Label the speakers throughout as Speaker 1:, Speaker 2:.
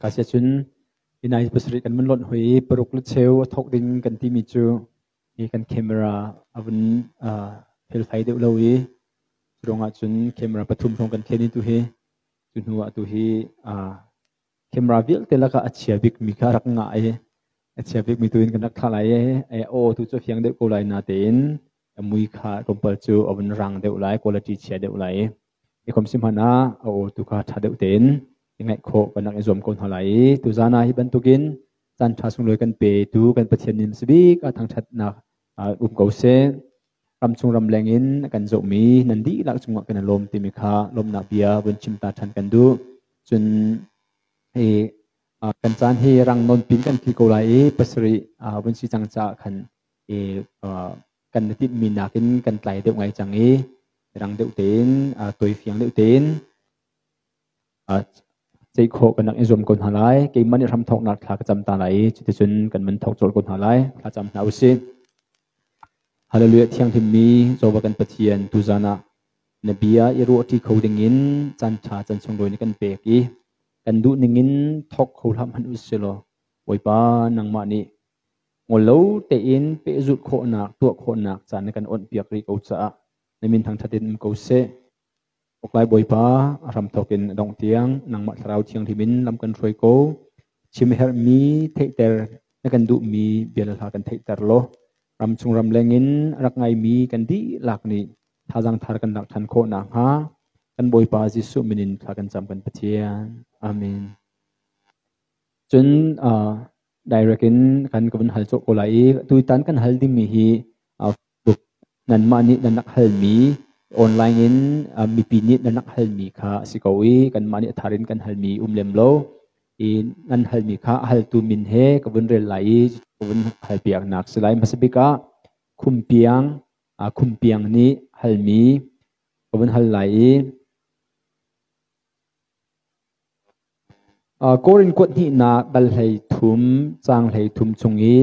Speaker 1: Kasi cun inai pasarih kan vun lonh hoi i paruk le cheu a thawk ding kan timi cu hi kan camera a vun felfai deuh lo i cu ruangah cun camera pathum hrawng kan thlen i tu hi cu hnu ah tu hi camera vialte lakah a chia bikmi kha rak ngah i a chia bikmi tu in kan rak thlah lai i aw tu cu a fiang deuh ko lai natein a mui kha tlawmpal cu a vun rang deuh lai, quality chia deuh lai i i kom si hmanh ah a aw tu kha ṭha deuh tein i ngaih khawh kan rak i zuam ko hna lai i tuzaan ah hi bantukin caan ṭha sunglawi kan petu kan Pathian nih bik ah thangṭhatnak um ko seh. Ramchung ramleng in a kan zohmi nan dihlak cungah kan i lawm timi kha lawmhnak bia vun chim ta ṭhan kan duh. Cun hi kan caan hi rang nawn pin kan thi ko lai i pasarih vun si cang caah khan i kan i timhmi nakin kan tlai deuh ngai cang i rang deuh tein tawifiang deuh tein ceih khawh kan rak i zuam ko hna lai. Keimah nih hramthawknak thla ka cam ta lai i cuticun kan man thawk colh ko hna lai. Thla cam hna usih. Hallelujah thianghlimmi Jehovah kan Pathian tuzan ah na bia i ruahṭi kho dingin caan ṭha caan sunglawi na kan pek i kan duh ningin thawk kho hlah hmanh usih law Bawipa nangmah nih ngol lo tein pehzulh khawhnak tuah khawhnak caan na kan awnhpiak rih ko caah na min thangṭhat in um ko seh. Awklai Bawipa, a hramthawk in a dongh tiang nangmah Thlarau Thianghlim in lam kan hruai ko. Chim herhmi theihter na kan duhmi bia le hla kan theihter law ramchung ramleng in a rak ngaimi kan dihlak nih thazaang thar kan lak ṭhan khawh nakhnga kan Bawipa Jesuh min in thla kan cam kan Pathian. Amen. Cun direct in kan ka vun hal cawk ko lai i tutan kan hal dingmi hi Facebook nanmah nih nan rak halmi online in mipi nih nan rak halmi kha a si ko i kanmah nih a thar in kan halmi um lem lo i nan halmi kha a haltu min he ka vun rel lai i ka vun halpiaknak si lai. Hmasa bik ah Khumpiang Khumpiang nih halmi ka vun hal lai i Korin kuat hnihnak dal 13 caang 13 chung i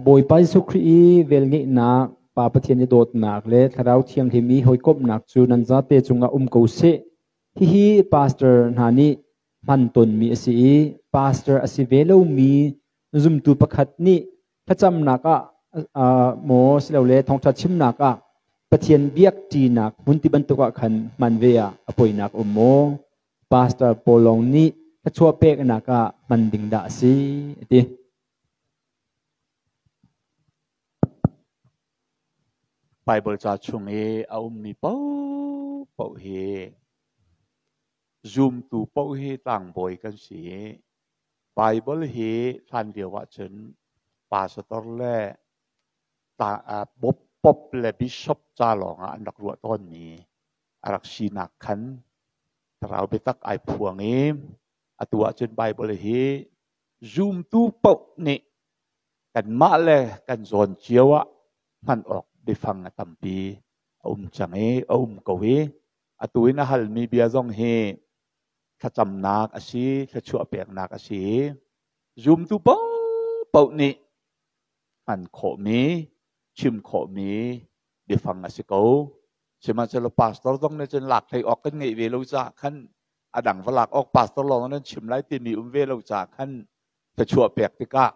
Speaker 1: Bawipa Jesuh Khrih i velngeihnak, Pa Pathian i dawtnak le Thlarau Thianghlim i hawikomhnak cu nan zate cungah um ko seh. Hihi pastor hna nih hman tawnmi a si i pastor a si ve lomi zumtu pakhat nih thlacamnak ah maw silole thawngṭha chimnak ah Pathian biakṭinak hmun ti bantuk ah khan hman ve ah a poinak um maw? Pastor pawl lawng nih thluachuah peknak ah hman ding dah a si a ti.
Speaker 2: Bible ca chung i a ummi paohpaoh hi zumtu paoh hi tlangbawi kan si i Bible hi hlan lio ahcun pastor le pop le bishop ca lawngah an rak ruah tawnmi a rak sinak khan thlarau biatak ai phuang i atu ahcun Bible hi zumtu paoh nih kanmah le kan zawn cio ah hman awk biafang a tampi a um cang i a um ko i atu in a halmi bia zong hi thlacamnak a si, thluachuah peknak a si i zumtu paohpaoh nih hman khawhmi, chim khawhmi biafang a si ko. Sihmanhsehlaw pastor zong nih cun lak hlei awk kan ngeih ve lo caah khan a dang va lak awk pastor lawng nan chim lai timi um ve lo caah khan thluachuah pek tikah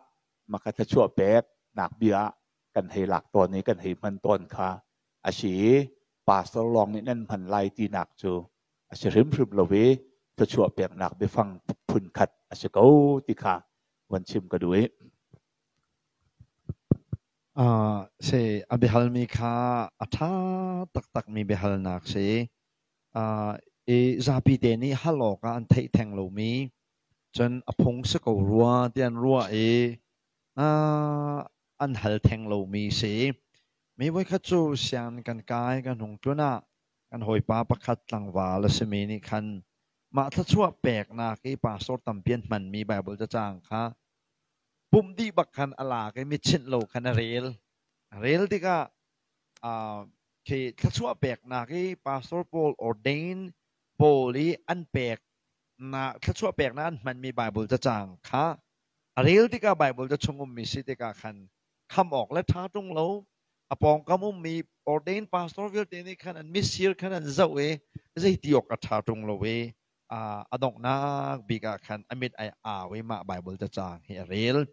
Speaker 2: maka thluachuah pek nak bia kan hei lak tawn i kan hei hman tawn kha a si i pastor lawng nih nan hman lai tinak cu a si hrimhrim lo i thluachuah peknak biafang phun khat a si ko ti kha van chim ka duh i.
Speaker 3: Si, a biahalmi kha a ṭha taktakmi biahalnak si. I zapi te nih hal awkah an theih theng lomi, cun a phung si ko rua ti an ruah i an hal theng lomi si. Mi voikhat cu sianginn kan kai kan hung tlun ah kan hawipa pakhat tlangval a simi nih khan mah thluachuah peknak i pastor tampi an hmanmi Baibal cacang kha pumh dih bak khan a lak i mitchinh lo khan a rel. A rel tikah khi thluachuah peknak i pastor pawl ordain pawl i an pek na thluachuah peknak an hmanmi Baibal cacang kha a rel tikah Baibal ca chung ummi si tikah khan kham awk le ṭha ṭung lo a pawngkam ummi ordain pastor vialte nih khan an mitsir khan an zoh i zeiti awk a ṭha ṭung lo i. A donghnak bik ah khan a mit ai au i mah Bible cacang hi a rel.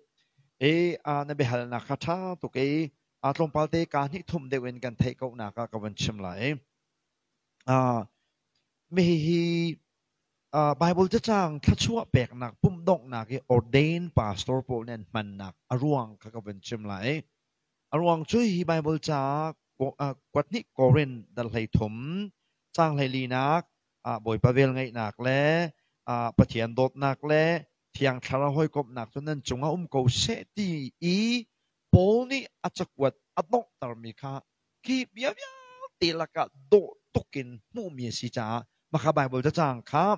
Speaker 3: I na biahalnak kha ṭha tuk i tlawmpal te kaa hnih thum deuh in kan theih ko nak ah ka van chim lai. Hihi Bible cacang thluachuah peknak pumhdonghnak i ordained pastor pawl nih an hmannak a ruang kha ka van chim lai. A ruang cu hi Bible ca kuat hnih Korin dal 13 caang 14nak Bawipa velngeihnak le Pathian dawtnak le Thiang Thlarau hawikomhnak cu nan cungah um ko seh ti i Paul nih a cakuat a donghtermi kha khi bia vialte lakah dawh tuk in hmuhmi a si caah maka Bible cacang kha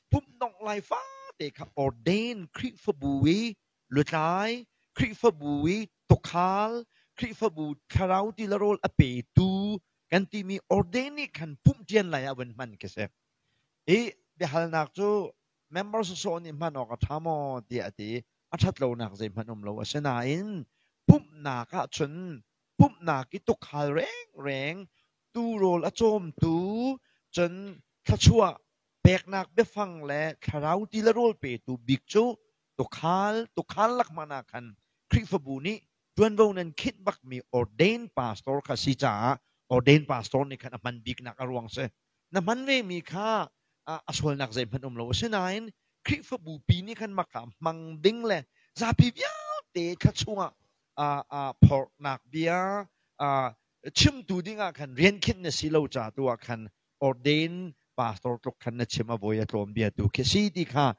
Speaker 3: pumhdongh lai fate kha ordain Khrihfabu i lutlai, Khrihfabu i tukhal, Khrihfabu thlarau ti le rawl a petu kan timi ordain nih khan pumhṭian lai ah vun hman khi si. I biahalnak cu member sawsawh nih hman awk a ṭha maw tiah a ti. A ṭhat lonak zeihmanh um lo. Asinain pumhnak ahcun pumhnak i tukhal rengreng, tuu rawl a cawmtu, cun thluachuah peknak biafang le thlarau ti le rawl petu bik cu tukhal, tukhal lak hmanh ah khan Khrihfabu nih ṭuanvo nan khinh bakmi ordained pastor kha si caah ordained pastor nih khan a hman biknak a ruang si. Na hman vemi kha a sualnak zeihmanh um lo. Asinain Khrihfabu pi nih khan maka hmang ding le zapi vialte thla chungah phorhnak bia chimtu dingah khan rian khinh na si lo ca tu ah khan ordain pastor tluk khan na chim a voi a tlawm bia tu khi si ti kha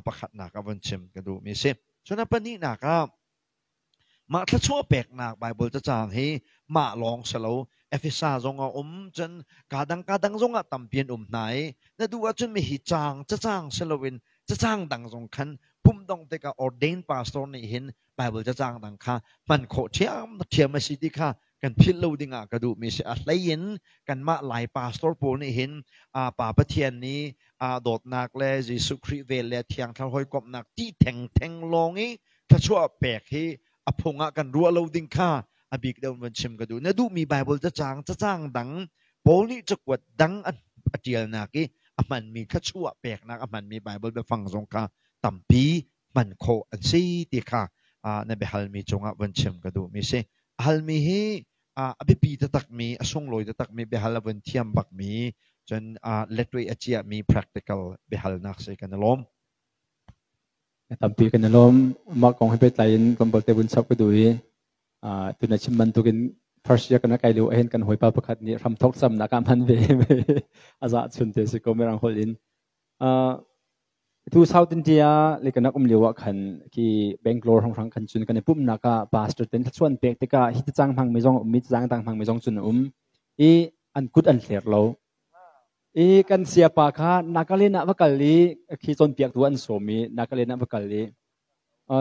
Speaker 3: pakhatnak a von chim ka duhmi si. Cun a pahnihnak ah mah thluachuah peknak Bible cacang hi mah lawng si lo Efesa zong a um cun kadang kadang zong ah tampi an um hna i na duh ahcun mi hi cang cacang si loin cacang dang zong khan pumdong tikah ordained pastor nih hin Bible cacang dang kha hman khawh ṭhiam ṭhiam a si ti kha kan philh lo ding ah ka duhmi si. A hlei in kanmah Lai pastor pawl nih hin Pa Pathian nih dawtnak le Jesuh Khrih vel le Thiang Thlarau hawikomhnak ti thengtheng lawng i thluachuah pek hi a phung ah kan ruah lo ding kha a bik deuh van chim ka duh. Na duhmi Bible cacang cacang dang Paul nih cakuat dang a ṭialnak i a hmanmi thluachuah peknak a hmanmi Bible biafang zong kha tampi hman khawh an si ti kha na biahalmi cungah von chim ka duhmi si. A halmi hi a biapi taktakmi, a sunglawi taktakmi biahal a vun thiam bakmi, cun letway a ciahmi practical biahalnak si kan i lawm.
Speaker 1: Tampi kan i lawm. Mah kong he pehtlai in tlawmpal te vun chap ka duh i tuna chim bantukin first year kan kai lio ahhin kan hawipa pakhat nih hramthok camnak ah hman ve a zah chun te si ko mirang holh in. Tu South India le kan rak um lio ah khan khi Bangalore hrawnghrang khan cun kan i pumhnak ah pastor ten thluachuah an pek tikah hi cacang hmangmi zong a um i cacang dang hmangmi zong cun a um i an kut an hler lo. I kan siapa kha Nagaland ah va kal i khi cawnpiaktu an sawm i Nagaland ah va kal i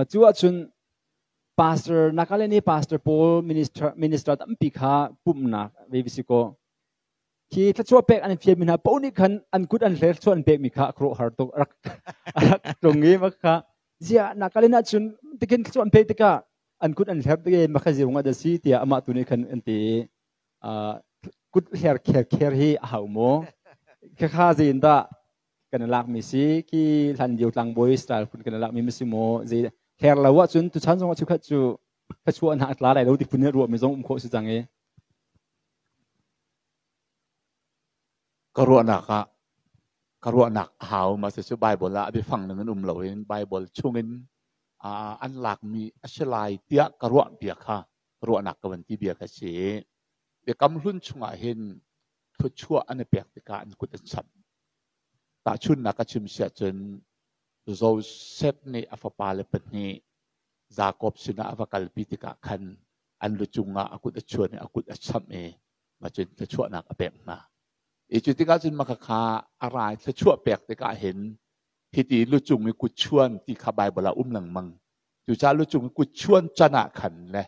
Speaker 1: cu ahcun pastor Nagaland i pastor pawl minister minister tampi kha pumhnak ve si kaw Khi thluachuah pek an fialmi hna paoh nih khan an kut an hler thluachuah an pekmi kha a khuaruahhar tuk. A rak a rak tlung i mah kha ziah nakalin ahcun tikin thluachuah an pek tikah an kut an hler tik i mah kha zei dah si tiah amah tu nih khan an ti i kut hler kher kher hi a hau maw? Khakha zei in dah kan i lakmi si khi hlan lio tlangbawi style phun kan i lakmi si maw? Zei hler lo ahcun tuchan zong ah chukhat cu thluachuah hna a tla lai lo ti phun in ruahmi zong um khawh si cang i
Speaker 2: Ka ruahnak ah ka ruahnak a hau ma cu Bible ah a biafang ning in um loin Bible chungin an lakmi a si lai tiah ka ruah bia kha ruahnak ka van ti bia kha si. Biakam hlun chungah hin thluachuah an i pek tikah an kut an samh. Tahchunhnak ka chim siah cun Joseph nih a fapale pahnih Jakob sinah a va kalpi tikah khan an lu cungah a kut a chuan i a kut a chamh i mah cun thluachuahnak a pek hna. I cu tikah cun mah kha a ra i thluachuah pek tikah hin hiti lucung i kut chuan ti kha Baibal ah um lengmang. Cucaah lucung i kut chuan can ah khan le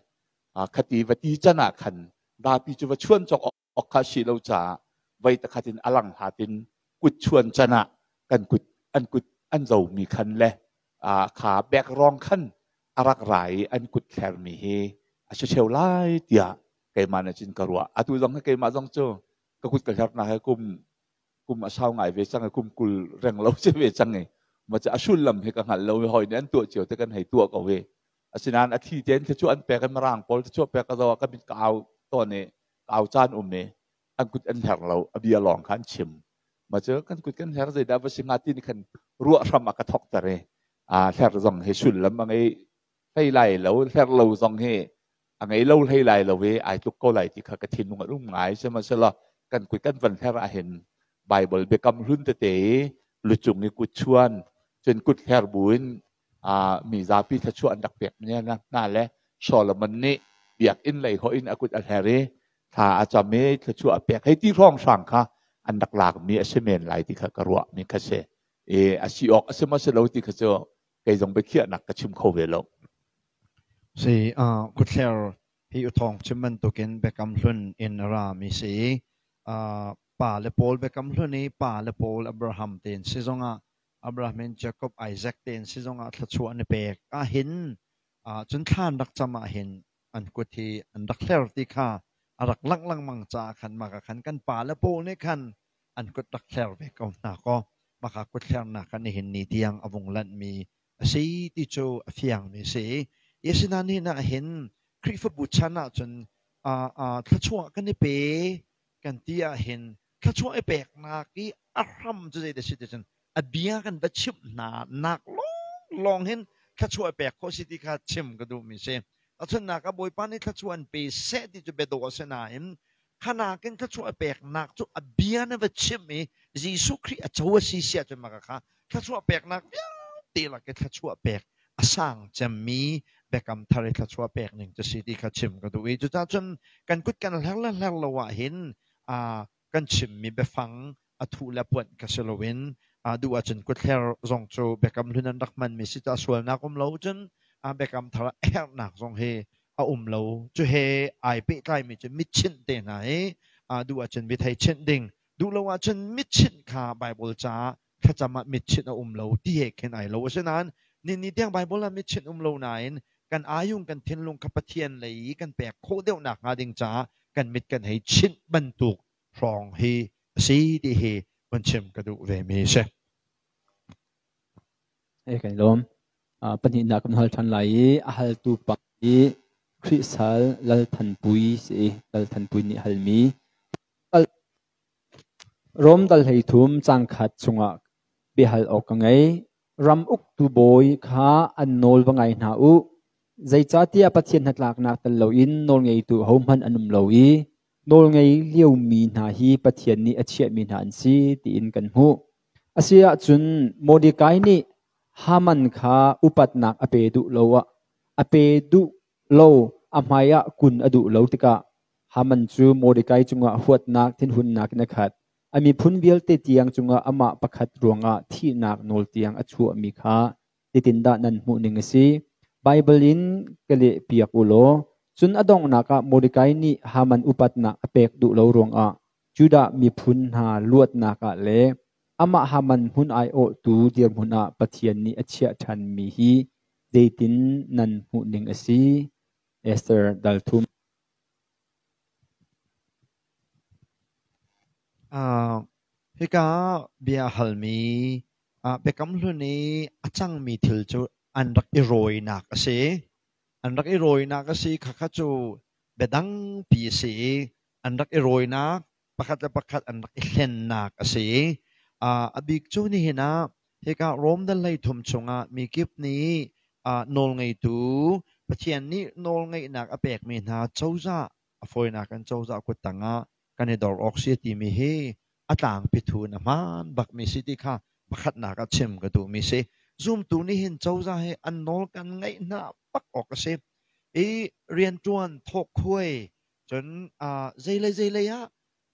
Speaker 2: khati va ti can ah khan dapi cu va chuan cawk awk kha si lo caah voi takhat in a lang hlat in kut chuan can ah kan kut an kut an zomi khan le kha background khan a rak ra i an kut thlermi hi a si ṭheo lai tiah keimah nih cun ka ruah. Atu zong hi keimah zong cu ka kut ka hlernak he kum Kum a sau ngai ve cang i kum 20 reng lo si ve cang i ma cu a sullam hi ka hngal lo i hawi nih an tuah cio te kan hei tuah ko i asinain a thi tein thluachuah an pek i mirang pawl thluachuah pek ka zoh ah ka mit ka au tawn i ka au caan um i an kut an hler lo, a bia lawng kha an chim. Ma cu kan kut kan hler zeidah va si hnga ti nih khan ruah hram a ka thokter i a hler zong hi sullam a ngei hlei lai lo, hler lo zong hi a ngei lo hlei lai lo i ai tluk ko lai ti kha ka thinlung a um ngai. Sihmanhsehlaw kan kut kan van hler ahhin Bible biakam hlun tete i lucung i kut chuan cun kut hler buin mi zapi thluachuah an rak pek hna le Solomon nih biakinn lei hoih in a kut a hler i thla a cam i thluachuah a pek hei ti hrawnghrang kha an rak lakmi a si men lai ti kha ka ruahmi kha si. I a si awk a si maw si lo ti kha cu kei zong biakhiahnak ka chim kho ve lo.
Speaker 3: Si kuthler hi uthawng chim bantukin Biakam Hlun in a rami si i pa le pawl Biakam Hlun i pa le pawl Abraham tein si zongah Abraham in Jacob, Isaac tein si zongah thluachuah an i pek ahhin cun thlan rak cam ahhin an kut hi an rak hler ti kha a rak langh lengmang caah khan mah ka khan kan pa le pawl nih khan an kut rak hler ve ko hna kaw mah kha kut hlernak khan nihin ni tiang a vung lanhmi a si ti cu a fiangmi a si. Asinain nihin ah hin Khrihfabu chan ahcun thluachuah kan i pe kan ti ahhin thluachuah i peknak i a hram cu zeidah a si ti cun a bia kan va chimh hna nak lawnglawng hin thluachuah i pek khawh si ti kha chim ka duhmi si. Tahchunhnak ah Bawipa nih thluachuah an pe seh ti cu biadawh a si nain kha nakin thluachuah a peknak cu a bia na va chimh i Jesuh Khrih a co a si si ahcun mah kha thluachuah peknak vialte lak i thluachuah pek a sang cemmi biakam thar i thluachuah pek ning cu si ti kha chim ka duh i cucaah cun kan kut kan hler le hler lo ah hin kan chimmi biafang a thuh le puanh kha si loin duh ahcun kuthler zong cu biakam hlun an rak hmanmi si ca sualnak um lo cun biakam thar a herhnak zong hi a um lo. Cu he ai pehtlaimi cu mitchinh te hna hi duh ahcun mithei chinh ding, duh lo ahcun mitchinh kha Bible caah thlacam ah mitchinh a um lo ti he khin ai lo. Asinain ni tiang Bible ah mitchinh um lo nain kan ayung kan thinlung kha Pathian lei i kan pek khawh deuh nak hnga ding caah kan mit kan hei chinh bantuk hrawng hi a si ti hi vun chim ka duh ve mi si.
Speaker 1: Hey, kan lawm. Pahnihnak kan hal ṭhan lai i a haltu pa hi Khrih sal Lal Than Pui si Lal Than Pui nih halmi Rom dal 13 caang khat chungah biahal awk ka ngei. Ram uktu bawi kha an nawl va ngai hna u. Zeicahtiah Pathian hnatlaknak tel loin nawlngeitu hohmanh an um lo i nawlngei liomi hna hi Pathian nih a chiahmi hna an si tiin kan hmuh. A si ahcun Mordekai nih Haman kha upatnak a pe duh lo a pe duh lo a hmaiah kun a duh lo tikah Haman cu Mordekai cungah huatnak thinhunnak in a khat. A miphun vialte tiang cungah amah pakhat ruangah thihnak nawl tiang a chuahmi kha zeitindah nan hmuhning a si? Baibal in ka lehpiak u law, cun a donghnak ah Mordekai nih Haman upatnak a pek duh lo ruangah Judah miphun hna luatnak ah le amah Haman hmun aiawhtu dirhmun ah Pathian nih a chiah ṭhanmi hi zeitin nan hmuhning a si? Esther dal thum.
Speaker 3: Hika bia halmi Biakam Hlun i a cangmi thil cu an rak i rawinak a si. An rak i rawinak a si. Khakha cu biadangpi a si i an rak i rawinak, pakhat le pakhat an rak i hlennak a si. A bik cu nihin ah hika Rom dal 13 chungah mi kip nih nawlngeitu Pathian nih nawlngeihnak a pekmi hna cozah a fawinak in cozah kut tangah kan i dor awk si timi hi a tlangpi thu in a hmaan bakmi si ti kha pakhatnak ah chim ka duhmi si. Zumtu nih hin cozah hi an nawl kan ngaih hna bak awk a si. I rianṭuan thawkkhuai cun zeilei zeilei ah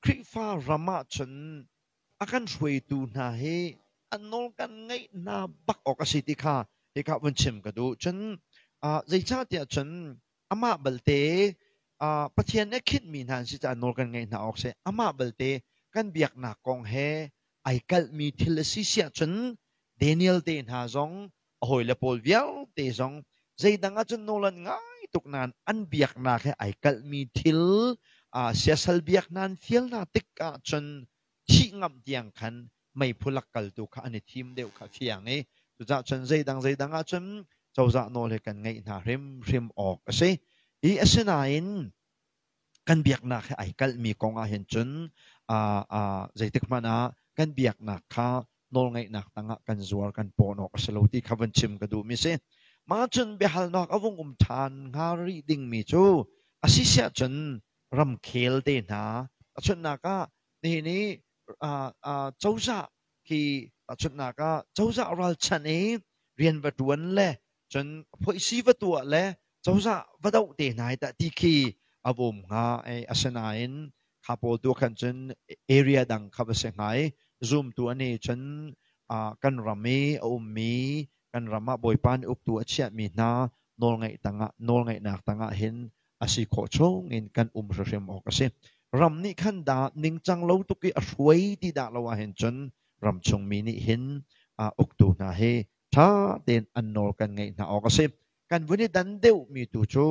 Speaker 3: Khrihfa ram ah cun a kan hruaitu hna hi an nawl kan ngaih hna bak awk a si ti kha hika vun chim ka duh. Cun zeicahtiah cun amah balte Pathian nih a khinhmi hna an si caah nawl kan ngaih hna awk si. Amah balte kan biaknak kong he ai kalhmi thil a si siah cun Daniel te hna zong a hawile pawl vialte zong zeidang ahcun nawl an ngai tuk nain an biaknak he ai kalhmi thil siasal biak hna an fial hna tik ahcun thih ngamh tiang khan meiphu lak kaltu kha an i thim deuh kha fiang i cucah cun zeidang zeidang ah cun cozah nawl he kan ngeih hna hrimhrim awk a si. I asinain kan biaknak he ai kalhmi kong ah hin cun zeitik hmanh ah kan biaknak kha nawlngeihnak tangah kan zuar kan pawn awk a si lo ti kha van chim ka duhmi si. Mah cun biahalnak a vung um ṭhan hnga rih dingmi cu a si siah cun ramkhel te hna tahchunhnak ah nihin i cozah khi tahchunhnak ah cozah ralchanh i rian va ṭuan le cun phoihsi va tuah le cozah va doh te hna hi tah ti khi a um hnga. Asinain kha pawl tu khan cun area dang kha va si hnga i zumtu ani cun kan ram i a ummi kan ram ah Bawipa nih uktu a chiahmi hna nawlngeih tangah nawlngeihnak tangah hin a si khawh chung in kan um hrimhrim awk a si. Ram nih khan dah ningcang lo tuk i a hruai ti dah lo ahhin cun ram chungmi nih hin uktu hna hi ṭha tein an nawl kan ngeih hna awk a si. Kan vun i dan deuhmi tu cu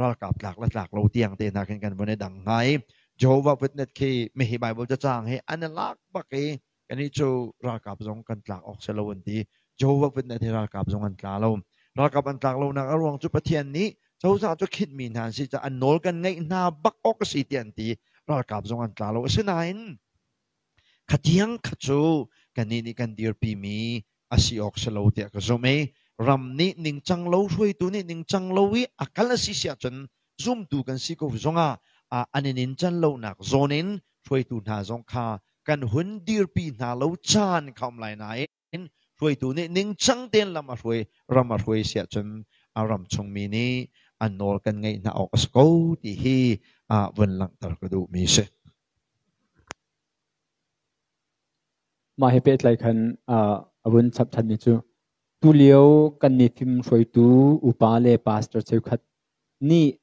Speaker 3: ralkap tlak le tlak lo tiang te hna khin kan vun i dang hnga i Jehovah Witness khi mihi Bible cacang hi an i lak bak i kannih cu ralkap zong kan tlak awk si lo an ti. Jehovah Witness hi ralkap zong an tla lo. Ralkap an tlak lonak a ruang cu Pathian nih cozah cu khinhmi hna an si caah an nawl kan ngaih hna bak awk a si tiah an ti. Ralkap zong an tla lo. Asinain khatiang kha cu kannih nih kan dirpimi a si awk si lo tiah ka zumh i ram nih ningcang lo hruaitu nih ningcang lo i a kal a si si ahcun zumtu kan si ko zongah an i nincan lonak zawn in hruaitu hna zong kha kan hun dirpi hna lo caan kha um lai nain hruaitu nih ningcang tein lam a hruai ram a hruai si ahcun a ram chungmi nih an nawl kan ngeih hna awk a si ko ti hi vun langhter ka duhmi si.
Speaker 1: Mah he pehtlai khan a vun chap ṭhanmi cu tulio kan mifim hruaitu upa le pastor cheukhat nih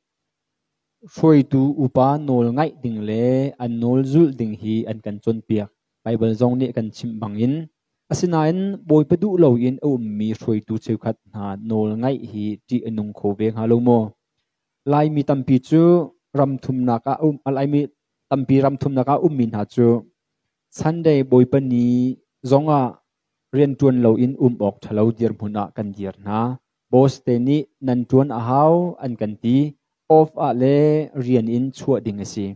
Speaker 1: hruaitu upa nawl ngaih ding le an nawl zulh ding hi an kan cawnpiak. Baibal zong nih a kan chimh bangin. Asinain Bawipa duh loin a ummi hruaitu cheukhat hna nawl ngaih hi ṭih a nung kho ve hnga lo maw? Laimi tampi cu ram thumnak ah um Laimi tampi ram thumnak ah ummi hna cu Sunday Bawipa ni zongah rianṭuan loin um awk ṭhalo dirhmun ah kan dir hna. Boss te nih nan ṭuan a hau an kan ti. Off ah le rian in chuah ding a si.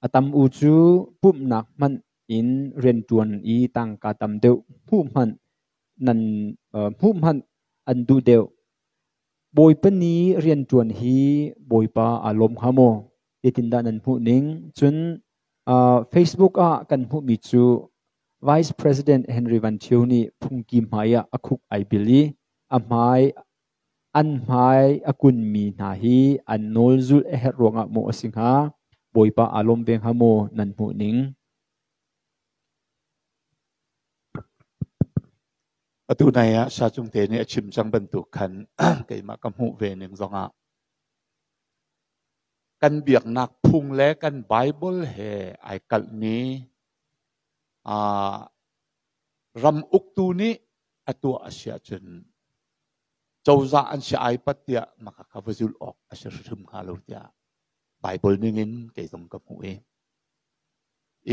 Speaker 1: A tam u cu pumhnak hmanh in rianṭuan i tangka tam deuh hmuh hmanh nan hmuh hmanh an duh deuh. Bawipa ni rianṭuan hi Bawipa aa lawm hnga maw? Zeitindah nan hmuh ning? Cun Facebook ah kan hmuhmi cu Vice President Henry Van Thio nih phungki hmai ah a khuk ai bil i a hmai an hmai a kunmi hna hi an nawl zulh a herh ruangah maw a si hnga? Bawipa aa lawm ve hnga maw nan hmuh ning?
Speaker 2: Atu nai ah Sacung te nih a chim cang bantuk khan keimah ka hmuh ve ning zongah kan biaknak phung le kan Bible he ai kalhmi ram uktu nih a tuah a si ahcun cozah an si ai pat tiah maka kha va zulh awk a si hrim hnga lo tiah Bible ningin kei zong ka hmuh i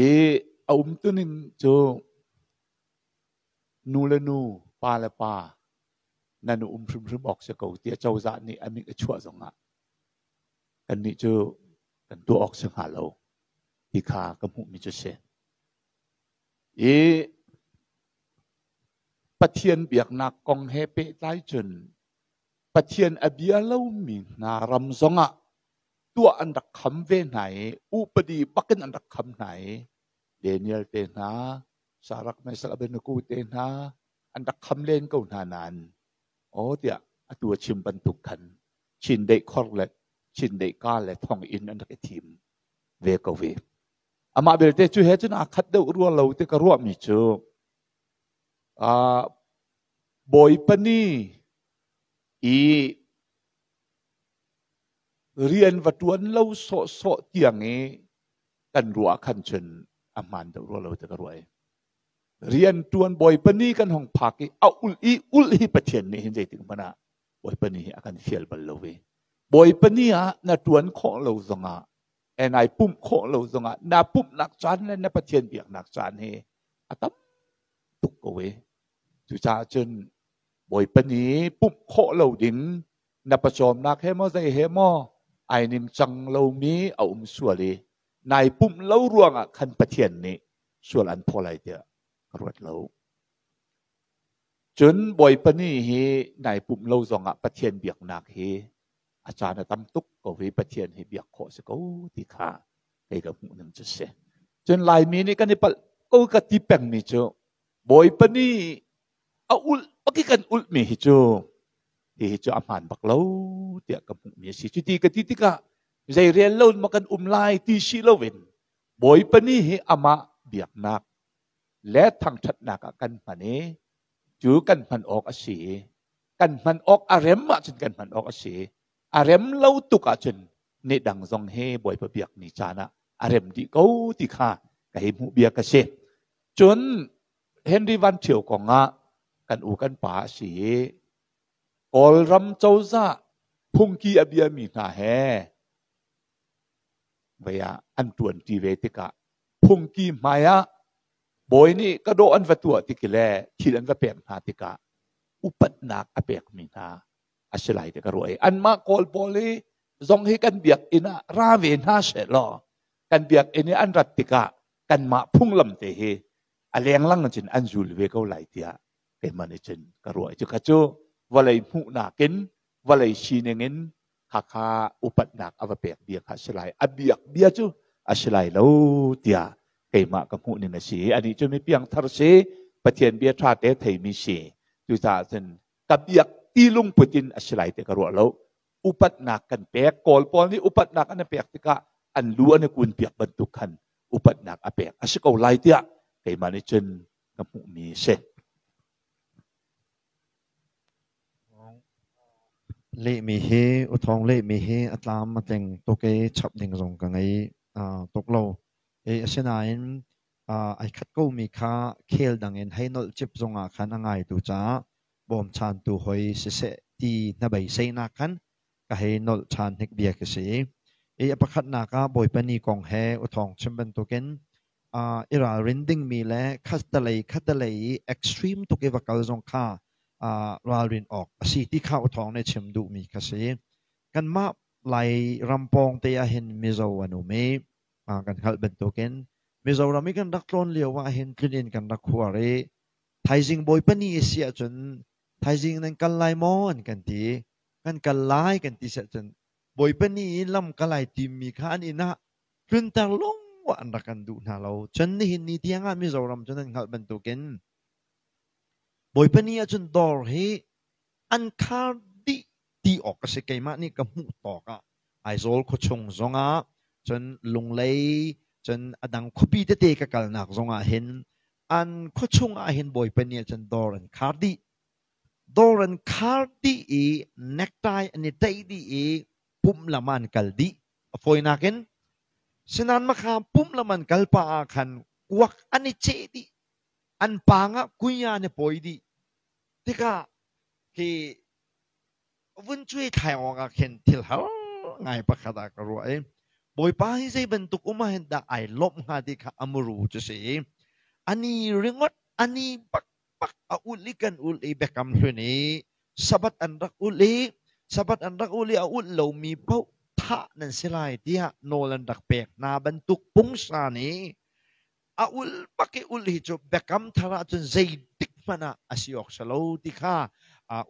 Speaker 2: i a umtuning cu nu le nu pa le pa nan um hrimhrim awk si ko tiah cozah nih a mit a chuah zongah kannih cu kan tuah awk si hnga lo ti kha ka hmuhmi cu si. I Pathian biaknak kong he pehtlai cun Pathian a bia lomi hna ram zongah tuah an rak kham ve hna i upadi bakin an rak kham hna i Daniel te hna Sarak Meshach Abednego te hna an rak kham len ko hna nain aw tiah atu a chim bantuk khan Chindeih khor le Chindeih ka le thonginn an rak i thim ve ko ve. Amah belte cu he cun aa khat deuh rua lo ti ka ruahmi cu Bawipa ni i rian va ṭuan lo sawhsawh tiang i kan ruah khan cun a hmaan deuh rua lo ti ka ruah i rian ṭuan Bawipa ni kan hong phak i a ulh i ulh hi Pathian nih hin zeitik hmanh ah Bawipa ni hi a kan fial bal lo i Bawipa ni ah na ṭuan khawh lo zongah nai pumh khawh lo zongah na pumhnak caan le na Pathian biaknak caan hi A tam tuk ko e. Cucaah cun Bawipa nih pumh khawh lo ding na pawcawmnak he maw zei he maw ai ningcang lomi a um sual i nai pumh lo ruangah khan Pathian nih sual an phaw lai tiah ka ruat lo. Cun Bawipa ni hi nai pumh lo zongah Pathian biaknak hi a caan a tam tuk ko i Pathian hi biak khawh si ko ti kha kei ka hmuh ning cu si. Cun Laimi nih kan i palh ko ka ti pengmi cu Bawipa ni a ulh bak i kan ulhmi hi cu hihi cu a hmaan bak lo tiah ka hmuhmi a si. Cuti ka ti tikah zei rel lo ma kan um lai ti si loin Bawipa ni hi amah biaknak le thangṭhatnak ah kan hman i cu kan hman awk a si i kan hman awk a rem ahcun kan hman awk a si a rem lo tuk ahcun ni dang zong hi Bawipa biak ni caan ah a rem dih ko ti kha ka hei hmuh bia ka si. Cun Henry Van Ṭhio kong ah kan u kan pa a si i Kawlram cozah phungki a biami hna he vei ah an ṭuanṭi ve tikah phungki hmai ah bawi nih ka dawh an va tuah tik le thil an va pek hna tikah upatnak a pekmi hna a si lai ti ka ruah i anmah Kawl pawl hi zong hi kan biakinn ah ra ve hna seh law kan biakinn i an rat tikah kanmah phunglam te hi a lenglang cun an zul ve ko lai tiah keimah nih cun ka ruah. Cu kha cu vawlei hmuhnak in vawlei sining in khakha upatnak a va pek bia kha a si lai. A biak bia cu a si lai lo tiah keimah ka hmuh ning a si. Anih cu mi piangthar si, Pathian bia ṭha te theimi si. Cucaah cun ka biak ti lungput in a si lai ti ka ruah lo. Upatnak kan pek. Kawl pawl nih upatnak an i pek tikah an lu an i kun piak bantuk khan upatnak a pek a si ko lai tiah keimah nih cun ka hmuhmi a si.
Speaker 3: Lehmi hi uthawng lehmi hi a tlam a tling tuk i chap ding zong ka ngei tuk lo. Asinain ai khat komi kha khel dang in hei nolh cip zongah khan a ngaitu caah bawmchantu hoi siseh ti hnabeiseinak khan ka hei nolh ṭhan hnik bia ka si. I a pakhatnak ah Bawipa ni kong he uthawng chim bantukin i ralrin dingmi le khattalei khattalei i extreme tuk i va kal zong kha ralrin awk a si ti kha uthawng nih chim duhmi kha si. Kanmah Lai ram pawng te ah hin Mizo an um i kan hngalh bantukin Mizoram i kan rak tlawn lio ah hin tlun kan rak khuar i thaizing Bawipa ni a si ahcun thaizing nan kal lai maw an kan ti. Kan kal lai kan ti si ahcun Bawipa ni i lam kal ai timmi kha an inn ah tlunter lung an rak kan duh hna lo. Cun nihin ni tiang ah Mizoram cu nan hngalh bantukin Bawipa ni ahcun dawr hi an khar dih ti awk a si. Keimah nih ka hmuh tawk ah Aizawl khuachung zongah cun Lunglei cun a dang khuapi tete ka kalnak zongah hin an khuachung ah hin Bawipa ni ahcun dawr an khar dih. Dawr an khar dih i necktie an i ṭaih dih i pumh lam ah an kal dih. A fawinak in sinan makha pumh lam an kal pah ah khan kuak an i ceh dih. An pang ah kunya an i pawi dih. Tikah khi vun cuai thlai awk ah khin thil har ngai pakhat ah ka ruah i Bawipa hi zei bantuk um ah hin dah ai lawmh hnga ti kha a muru cu si i ani ringot ani bak bak a ulh i kan ulh i biakam hlun i Sabbath an rak ulh i Sabbath an rak ulh i a ulh lomi paoh thah nan si lai tiah nawl an rak pek hna bantuk pungsan i a ulh bak i ulh hi cu biakam thar ahcun zeitik hmanh ah a si awk si lo ti kha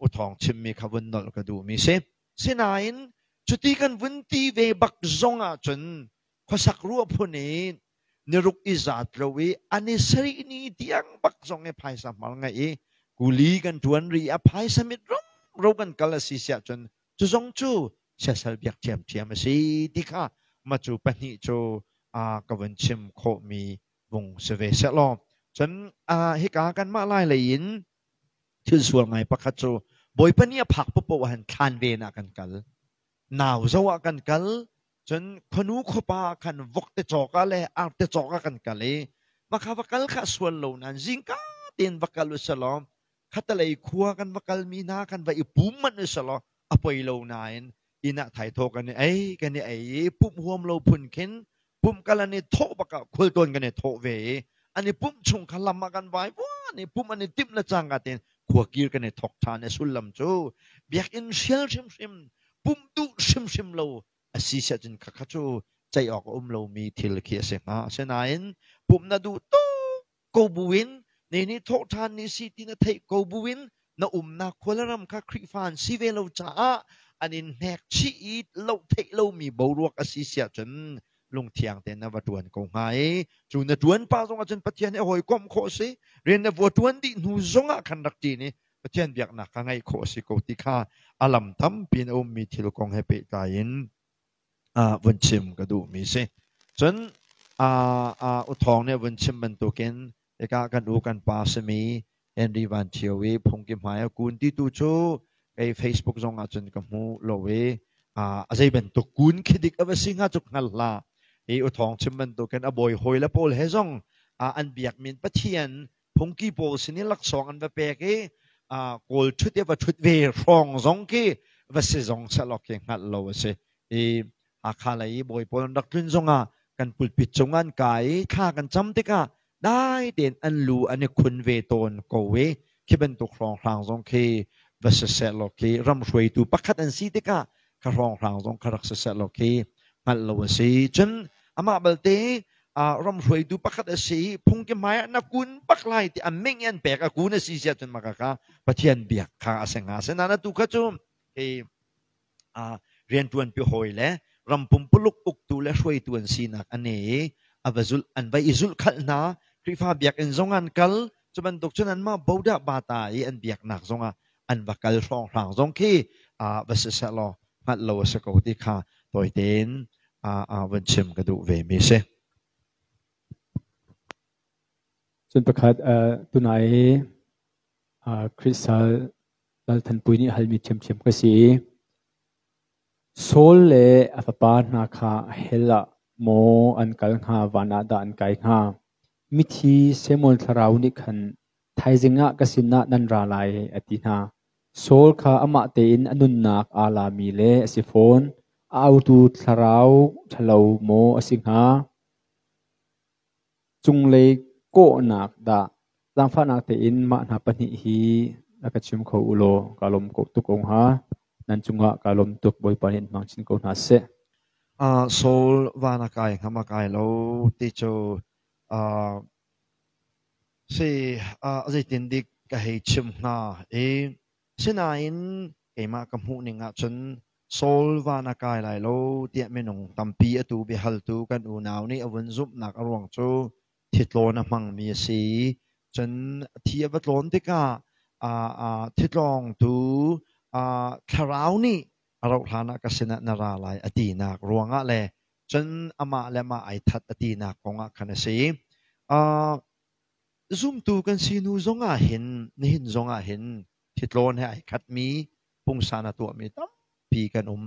Speaker 3: uthawng chimmi kha vun nolh ka duhmi si. Sinain cuti kan vun ti ve bak zong ahcun khuasak ruah phun in niruk i zat lo i an i sarih ni tiang bak zong i phaisa hmar ngaih i kuli kan ṭuan ri a phaisa mit ro kan kal a si siah cun cu zong cu siasal biak ṭhiamṭhiam a si ti kha ma cu pahnih cu ka vun chim khawhmi vung si ve sehlaw cun hika kanmah lai lei in thil sual ngai pakhat cu Bawipa nih a phak paohpaoh ah hin thlan ven ah kan kal nau zo ah kan kal cun khuanu khuapa ah khan vok te cawk ah le ar te cawk ah kan kal i makha va kal kha sual lo nain zingka tein va kal usalaw khatalei khua kan va kalmi hna kan va i pum manh usalaw a poi lo nain inn ah thaithawh kan i ei kan i ei i pumh huam lo phun khin pumh kal an i thawh bak ah khultawn kan i thawh ve i An i pumh chung kha lam ah kan vai vuan i pumh an i timh le cangka tein khua kir kan i thok ṭhan. A sullam cu biakinn hrial hrimhrim, pumh duh hrimhrim lo a si siah cun khakha cu ceih awk a um lomi thil khi a si hnga. Asinain pumh na duh tuk ko buin ne nih thawhṭhan ni si ti na theih ko buin na umnak khua le ram kha Khrihfa an si ve lo caah an in hnek chih i loh theih lomi boruak a si siah cun lungthiang tein na va ṭuan ko hnga i cu na ṭuan pah zongah cun Pathian he hawikomh khawh a si. Rian na vua ṭuan dih hnu zongah khan rak ṭin i Pathian biaknak kha ngeih khawh a si ko ti kha a lam tampi in a ummi thil kong he pehtlai in vun chim ka duhmi si. Cun U Thawng nih a vun chim bantukin hika kan u kan pa simi Henry Van Thio i phungki hmai a kun ti tu cu kei Facebook zong ah cun ka hmu lo i a zei bantuk kun khi dik a va si hnga cu hngal hlah. Hi U Thawng chim bantukin a bawi hawi le pawl he zong an biak min Pathian phungki pawl sin i laksawng an va pek i kawl ṭhut i va ṭhut ve hrawng zong khi va si zong sehlaw khi hngalh lo a si. I Hakha lei i bawi pawl an rak tlun zongah kan pulpit cung an kai i thla kan cam tikah dai tein an lu an i khun ve tawn ko i khi bantuk hrawnghrang zong khi va si sehlaw khi ram hruaitu pakhat an si tikah kha hrawnghrang zong kha rak si sehlaw khi hngalh lo a si. Cun amah balte ram hruaitu pakhat a si i phungki hmai ah na kun bak lai ti a ming an pek a kun a si siah cun maka kha Pathian biak kha a si hnga. Asinain atu kha cu hi rianṭuanpi hawi le ram pumpuluk uktu le hruaitu an sinak an i a va zulh an va i zulh khalh hna. Khrihfa biakinn zong an kal cu bantuk cun anmah bodah bata i an biaknak zongah an va kal hrawnghrang zong khi va si seh law hngalh lo a si ko ti kha tawi tein vun chim ka duh ve mi si.
Speaker 1: Cun pakhat tunai hi Khrihsal Lalthanpui nih halmi ṭhiamṭhiam ka si i Saul le a fapa hna kha hell ah maw an kal hnga van ah dah an kai hnga? Mithi Samuel thlarau nih khan thaizing ah ka sinah nan ra lai a ti hna. Saul kha amah tein a nunnak aa lami le a si fawn. A autu thlarau ṭhalo maw a si hnga? Cunglei kawhnak dah zaangfahnak tein mah hna pahnih hi a ka chim kho u law kaa lawm ko tuk ko hnga. Nan cungah kaa lawm tuk. Bawipa nih in hmang chin ko hna seh.
Speaker 3: Saul van a kai hnga ma kai lo ti cu si zeitin dik ka hei chim hnga i sinain keimah ka hmuh ning ahcun Saul van a kai lai lo tiah minung tampi atu biahaltu kan unau nih a vun zumhnak a ruang cu thitlawn a hmangmi a si. Cun thi a va tlawn tikah thitlawngtu thlarau nih a rauh hlan ah ka sinah na ra lai a tinak ruangah le cun amah le amah ai that a tinak kongah khan a si. Zumtu kan si hnu zongah hin nihin zongah hin thitlawn he ai khatmi pungsan a tuahmi tampi kan um.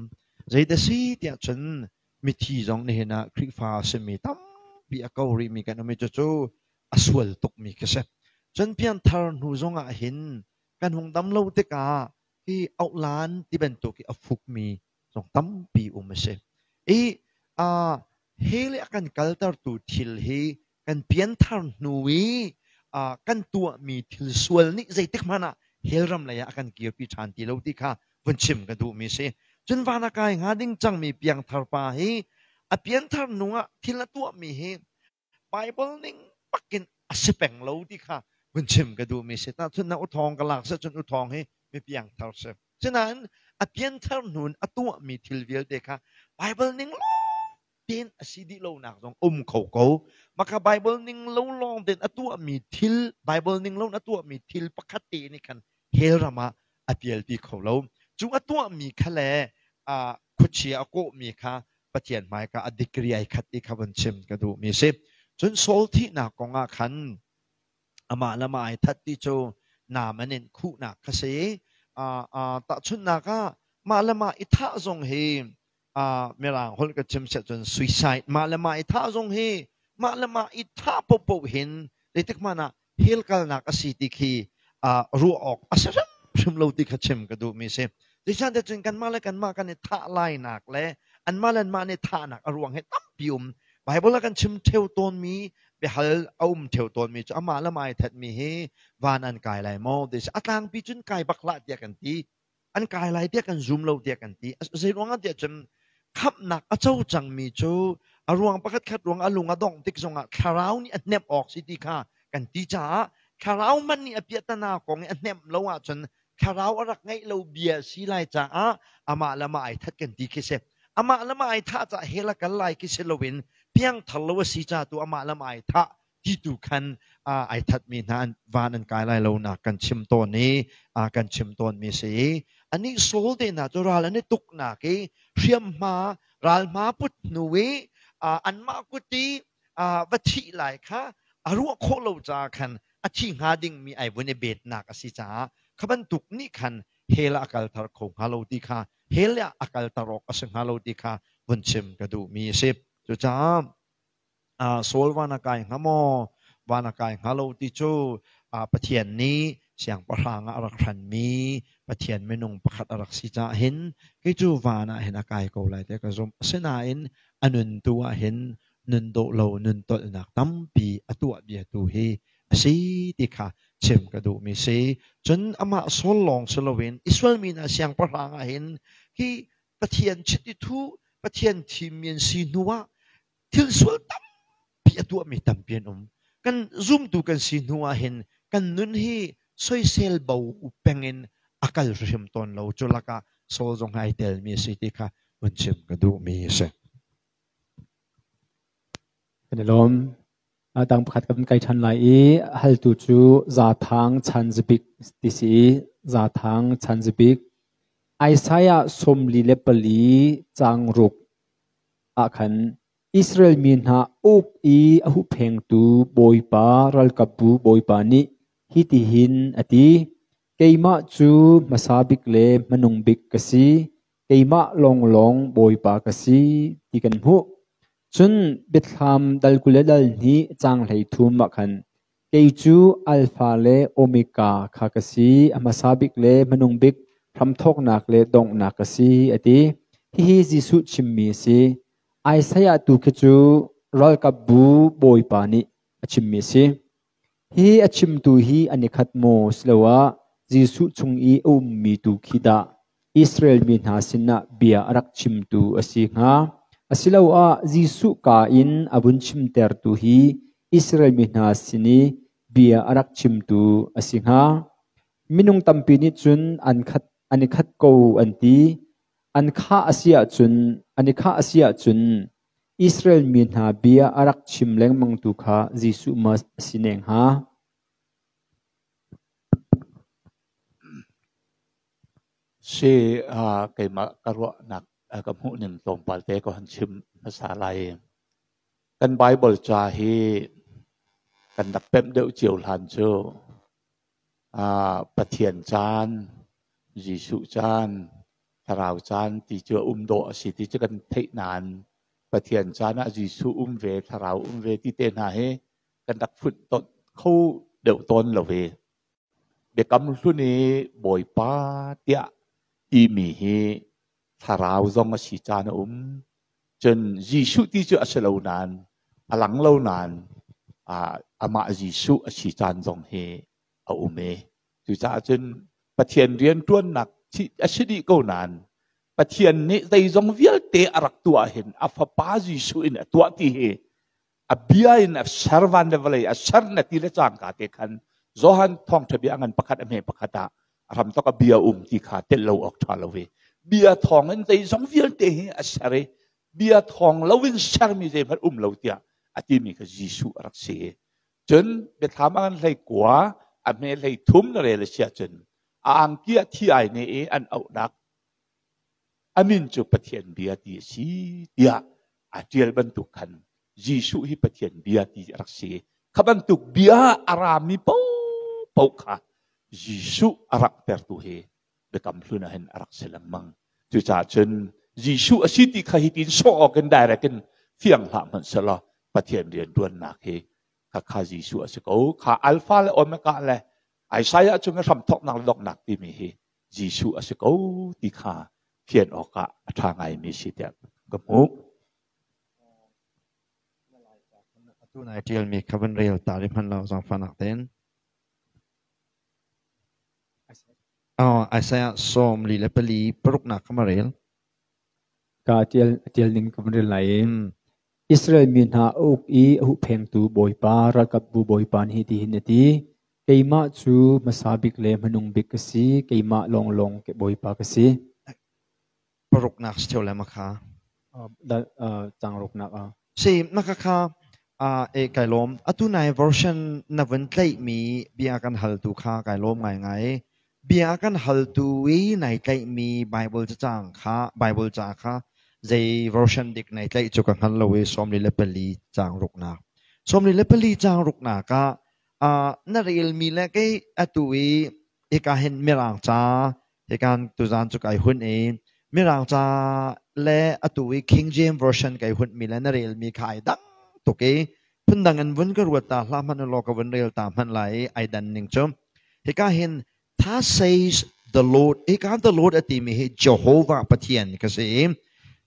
Speaker 3: Zeidah si tiah cun mithi zong nihin ah Khrihfa a simi tampi a ko rihmi kan um i cucu a sual tukmi khi si. Cun pianthar hnu zongah hin kan hung dam lo tikah hi auhlan ti bantuk hi a fukmi zong tampi um a si. I hell i a kan kaltertu thil hi kan pianthar hnu i kan tuahmi thil sual nih zeitik hmanh ah hell ram lei ah a kan kirpi ṭhan ti lo ti kha vun chim ka duhmi si. Cun van a kai hnga ding cangmi piangthar pa hi a pianthar hnu ah thil a tuahmi hi Bible ning bakin a si peng lo ti kha vun chim ka duhmi si. Tahchunhnak u thawng ka lak seh cun u thawng hi mi piangthar si. Sinain a pianthar hnu in a tuahmi thil vialte kha Bible ning tein a si dih lonak zong um kho ko. Maka Bible ning lo lawng tein a tuahmi thil, Bible ning lo in a tuahmi thil pakhat te nih khan hell ram ah a pialpi kho lo. Cu a tuahmi kha le khuachia a kawhmi kha Pathian hmaika a degree ai khat ti kha vun chim ka duhmi si. Cun Saul thihnak kong ah khan amah le amah ai that ti cu nam an in khuhnak kha si. Tahchunhnak ah mah le mah i thah zong hi Mirang holh ka chim siah cun suicide mah le mah i thah zong hi mah le mah i thah paohpaoh hin zeitik hmanh ah hell kalnak a si ti khi ruah awk a si hrimhrim lo ti kha chim ka duhmi si. Zeicahtiah cun kanmah le kanmah kan i thah lainak le anmah le anmah nih thahnak a ruang hi tampi um. Bible ah kan chim ṭheo tawnmi Biahal a um theo tawnmi cu amah le mah ai thatmi hi van an kai lai maw ti a tlangpi cun kai bak hlah tiah kan ti. An kai lai tiah kan zum lo tiah kan ti. Zei ruangah tiah cun khamhnak a co cangmi cu a ruang pakhat khat ruang a lung a dongh tik zongah thlarau nih a hnemh awk si ti kha kan ti caah thlarau hmanh nih a piahtana kong i a hnemh lo ahcun thlarau a rak ngeih lo bia si lai caah amah le amah ai that kan ti khi si. Amah le amah ai thah caah hell a kal lai khi si loin piangthar lo a si ca tu amah le amah ai thah ti tu khan ai thatmi hna van an kai lai lo nak kan chim tawn i kan chim tawn mi si i anih Saul te hna cu ral an i tuknak i hriamhma ralhma put hnu i anmah kut i va thih lai kha a ruah khawh lo caah khan a thi hnga dingmi ai vun i betnak a si caah kha bantuk nih khan hell ah a kalter kho hnga lo ti kha hell ah a kalter awk a si hnga lo ti kha vun chim ka duhmi a si. Cucaah Saul van a kai hnga maw van a kai hnga lo ti cu Pathian nih siangpahrang ah a rak hranmi Pathian minung pakhat a rak si caah hin kei cu van ah hin a kai ko lai tiah ka zumh. Asinain a nun tu ah hin nun dawh lo nun tolhnak tampi a tuah bia tu hi a si ti kha chim ka duhmi si. Cun amah Saul lawng si loin Israel mi hna siangpahrang ah hin hi Pathian chiti thu Pathian thimmi an si hnu ah thil sual tampi a tuahmi tampi an um. Kan zumtu kan si hnu ah hin kan nun hi soisel bo peng in a kal hrim tawn lo. Cu lakah Saul zong ai telmi a si ti kha vun chim ka duhmi a si.
Speaker 1: Kan i lawm. Tang pakhat kan kai ṭhan lai i haltu cu Zathang Chanzibik ti si i Zathang Chanzibik Isaiah 44 caang ruk ah khan Israel mi hna uk i a huhphengtu Bawipa ralkapbu Bawipa nih hitihin a ti, Keimah cu hmasa bik le hmanung bik ka si, keimah lawnglawng Bawipa ka si, ti kan hmuh. Cun Biathlam dal 20 le dal hnih caang 33 ah khan Kei cu Alfa le Omega kha ka si, a hmasa bik le hmanung bik, hramthawknak le donghnak ka si, a ti. Hihi Jesuh chimmi a si. Isaiah tu khi cu ralkapbu bawipa nih a chimmi a si. Hihi a chimtu hi an i khat maw siloah Jesuh chung i a ummi tu khi dah Israel mi hna sinah bia a rak chimtu a si hnga? Asiloah Jesuh kaa in a vun chimtertu hi Israel mi hna sin i bia a rak chimtu a si hnga? Minung tampi nih cun an khat an i khat ko an ti. An khah a si ahcun an i khah a si ahcun Israel mi hna bia a rak chim lengmangtu kha Jesuh ma a si ne hnga?
Speaker 2: Si keimah ka ruahnak ka hmuhning tlawmpal te ka hon chim hmasa lai. Kan Bible ca hi kan rak pemh deuh cio hlan cu Pathian caan, Jesuh caan, Thlarau caan ti cu a um dawh a si ti cu kan theih nain Pathian caan ah Jesuh um ve, Thlarau um ve ti te hna hi kan rak funhtonh kho deuh tawn lo ve. Biakam hlun i Bawipa tiah timi hi thlarau zong a si caan a um. Cun Jesuh ti cu a si lo nain, a lang lo nain amah Jesuh a si caan zong hi a um i cucaah cun Pathian rianṭuannak a si dih ko nain Pathian nih zeizong vialte a rak tuah hin a fapa Jesuh in a tuah ti hi a bia in a ser van le vawlei a ser na ti le cangka te khan Johan thawngṭha bia ngan pakhat a hme pakhat ah a ram tok a bia um ti kha tel lo awk ṭha lo ve bia thawng in zeizong vialte hi a ser i bia thawng lo in sermi zeihmanh um lo tiah a timi kha Jesuh a rak si cun biathlam a ngan hlei kua a hme hlei thum na rel a si ahcun a angki ah thi ai ne i an auhnak A min cu Pathian bia ti a si tiah a ṭial bantuk khan Jesuh hi Pathian bia ti a rak si. Kha bantuk bia a rami paohpaoh kha Jesuh a ranghtertu hi Biakam Hlun ah hin a rak si lengmang. Cucaah cun Jesuh a si ti kha hitin sawh awk in direct in fiang hlah hmanh selaw Pathian rianṭuannak hi kha Jesuh a si ko. Kha Alpha le Omega le Isaiah chung i hramthawknak le donghnak timi hi Jesuh a si ko ti kha fian awkah a ṭha ngaimi si tiah ka hmuh.
Speaker 3: Atu nai ṭialmi kha van rel ta rih hmanh lo zaangfahnak tein. Oh, Isaiah 44 paruknak kha ma rel.
Speaker 1: Ka ṭial ning ka van rel lai i Israel mi hna a uk i a huhphengtu Bawipa, ralkapbu Bawipa nih hitihin a ti: Keimah cu hmasa bik le hmanung bik ka si, keimah lawnglawng Bawipa ka si.
Speaker 3: Paruknak si le ma kha.
Speaker 1: Cang ruknak ah.
Speaker 3: Si, maka kha e kai lawm. Atu nai version na vun tlaihmi bia kan haltu kha kai lawm ngaingai. Bia kan haltu i nai tlaihmi Bible cacang kha Bible ca kha zei version dik nai tlaih cu ka hngal lo i 44 caang ruknak. 44 caang ruknak ah na relmi le kei atu i hika hin Mirang ca hikan tuzan cu kai hun i Mirang ca le atu i King James version kai hunmi le na relmi kha ai dang tuk i phundang in vun ka ruat ta hlah hmanh law ka vun rel ta hmanh lai i ai dan ning cu hika hin Thus says the Lord hika the Lord a timi hi Jehovah Pathian ka si i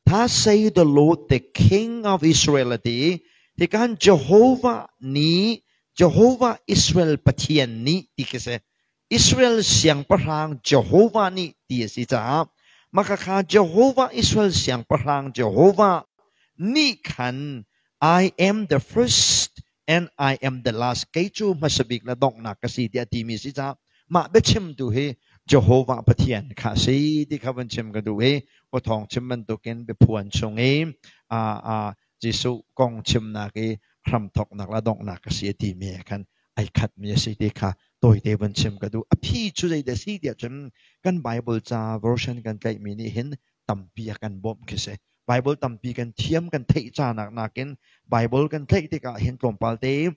Speaker 3: Thus say the Lord the King of Israel a ti i hika Jehovah nih Jehovah Israel Pathian nih ti khi si Israel siangpahrang Jehovah nih ti a si caah maka kha Jehovah Israel siangpahrang Jehovah nih khan I am the first and I am the last kei cu hmasa bik le donghnak ka si tiah timi si caah mah biachimtu hi Jehovah Pathian kha a si ti kha vun chim ka duh i aw thawng chim bantukin biaphuan chung i Jesuh kong chimnak i hramthawknak le donghnak ka si a timi he khan ai khatmi a si ti kha tawite vun chim ka duh. A phi cu zeidah a si tiah cun kan Bible ca version kan tlaihmi nih hin tampi a kan bawmh khi si. Bible tampi kan thiam kan theih canak nakin Bible kan tlaih tikah hin tlawmpal te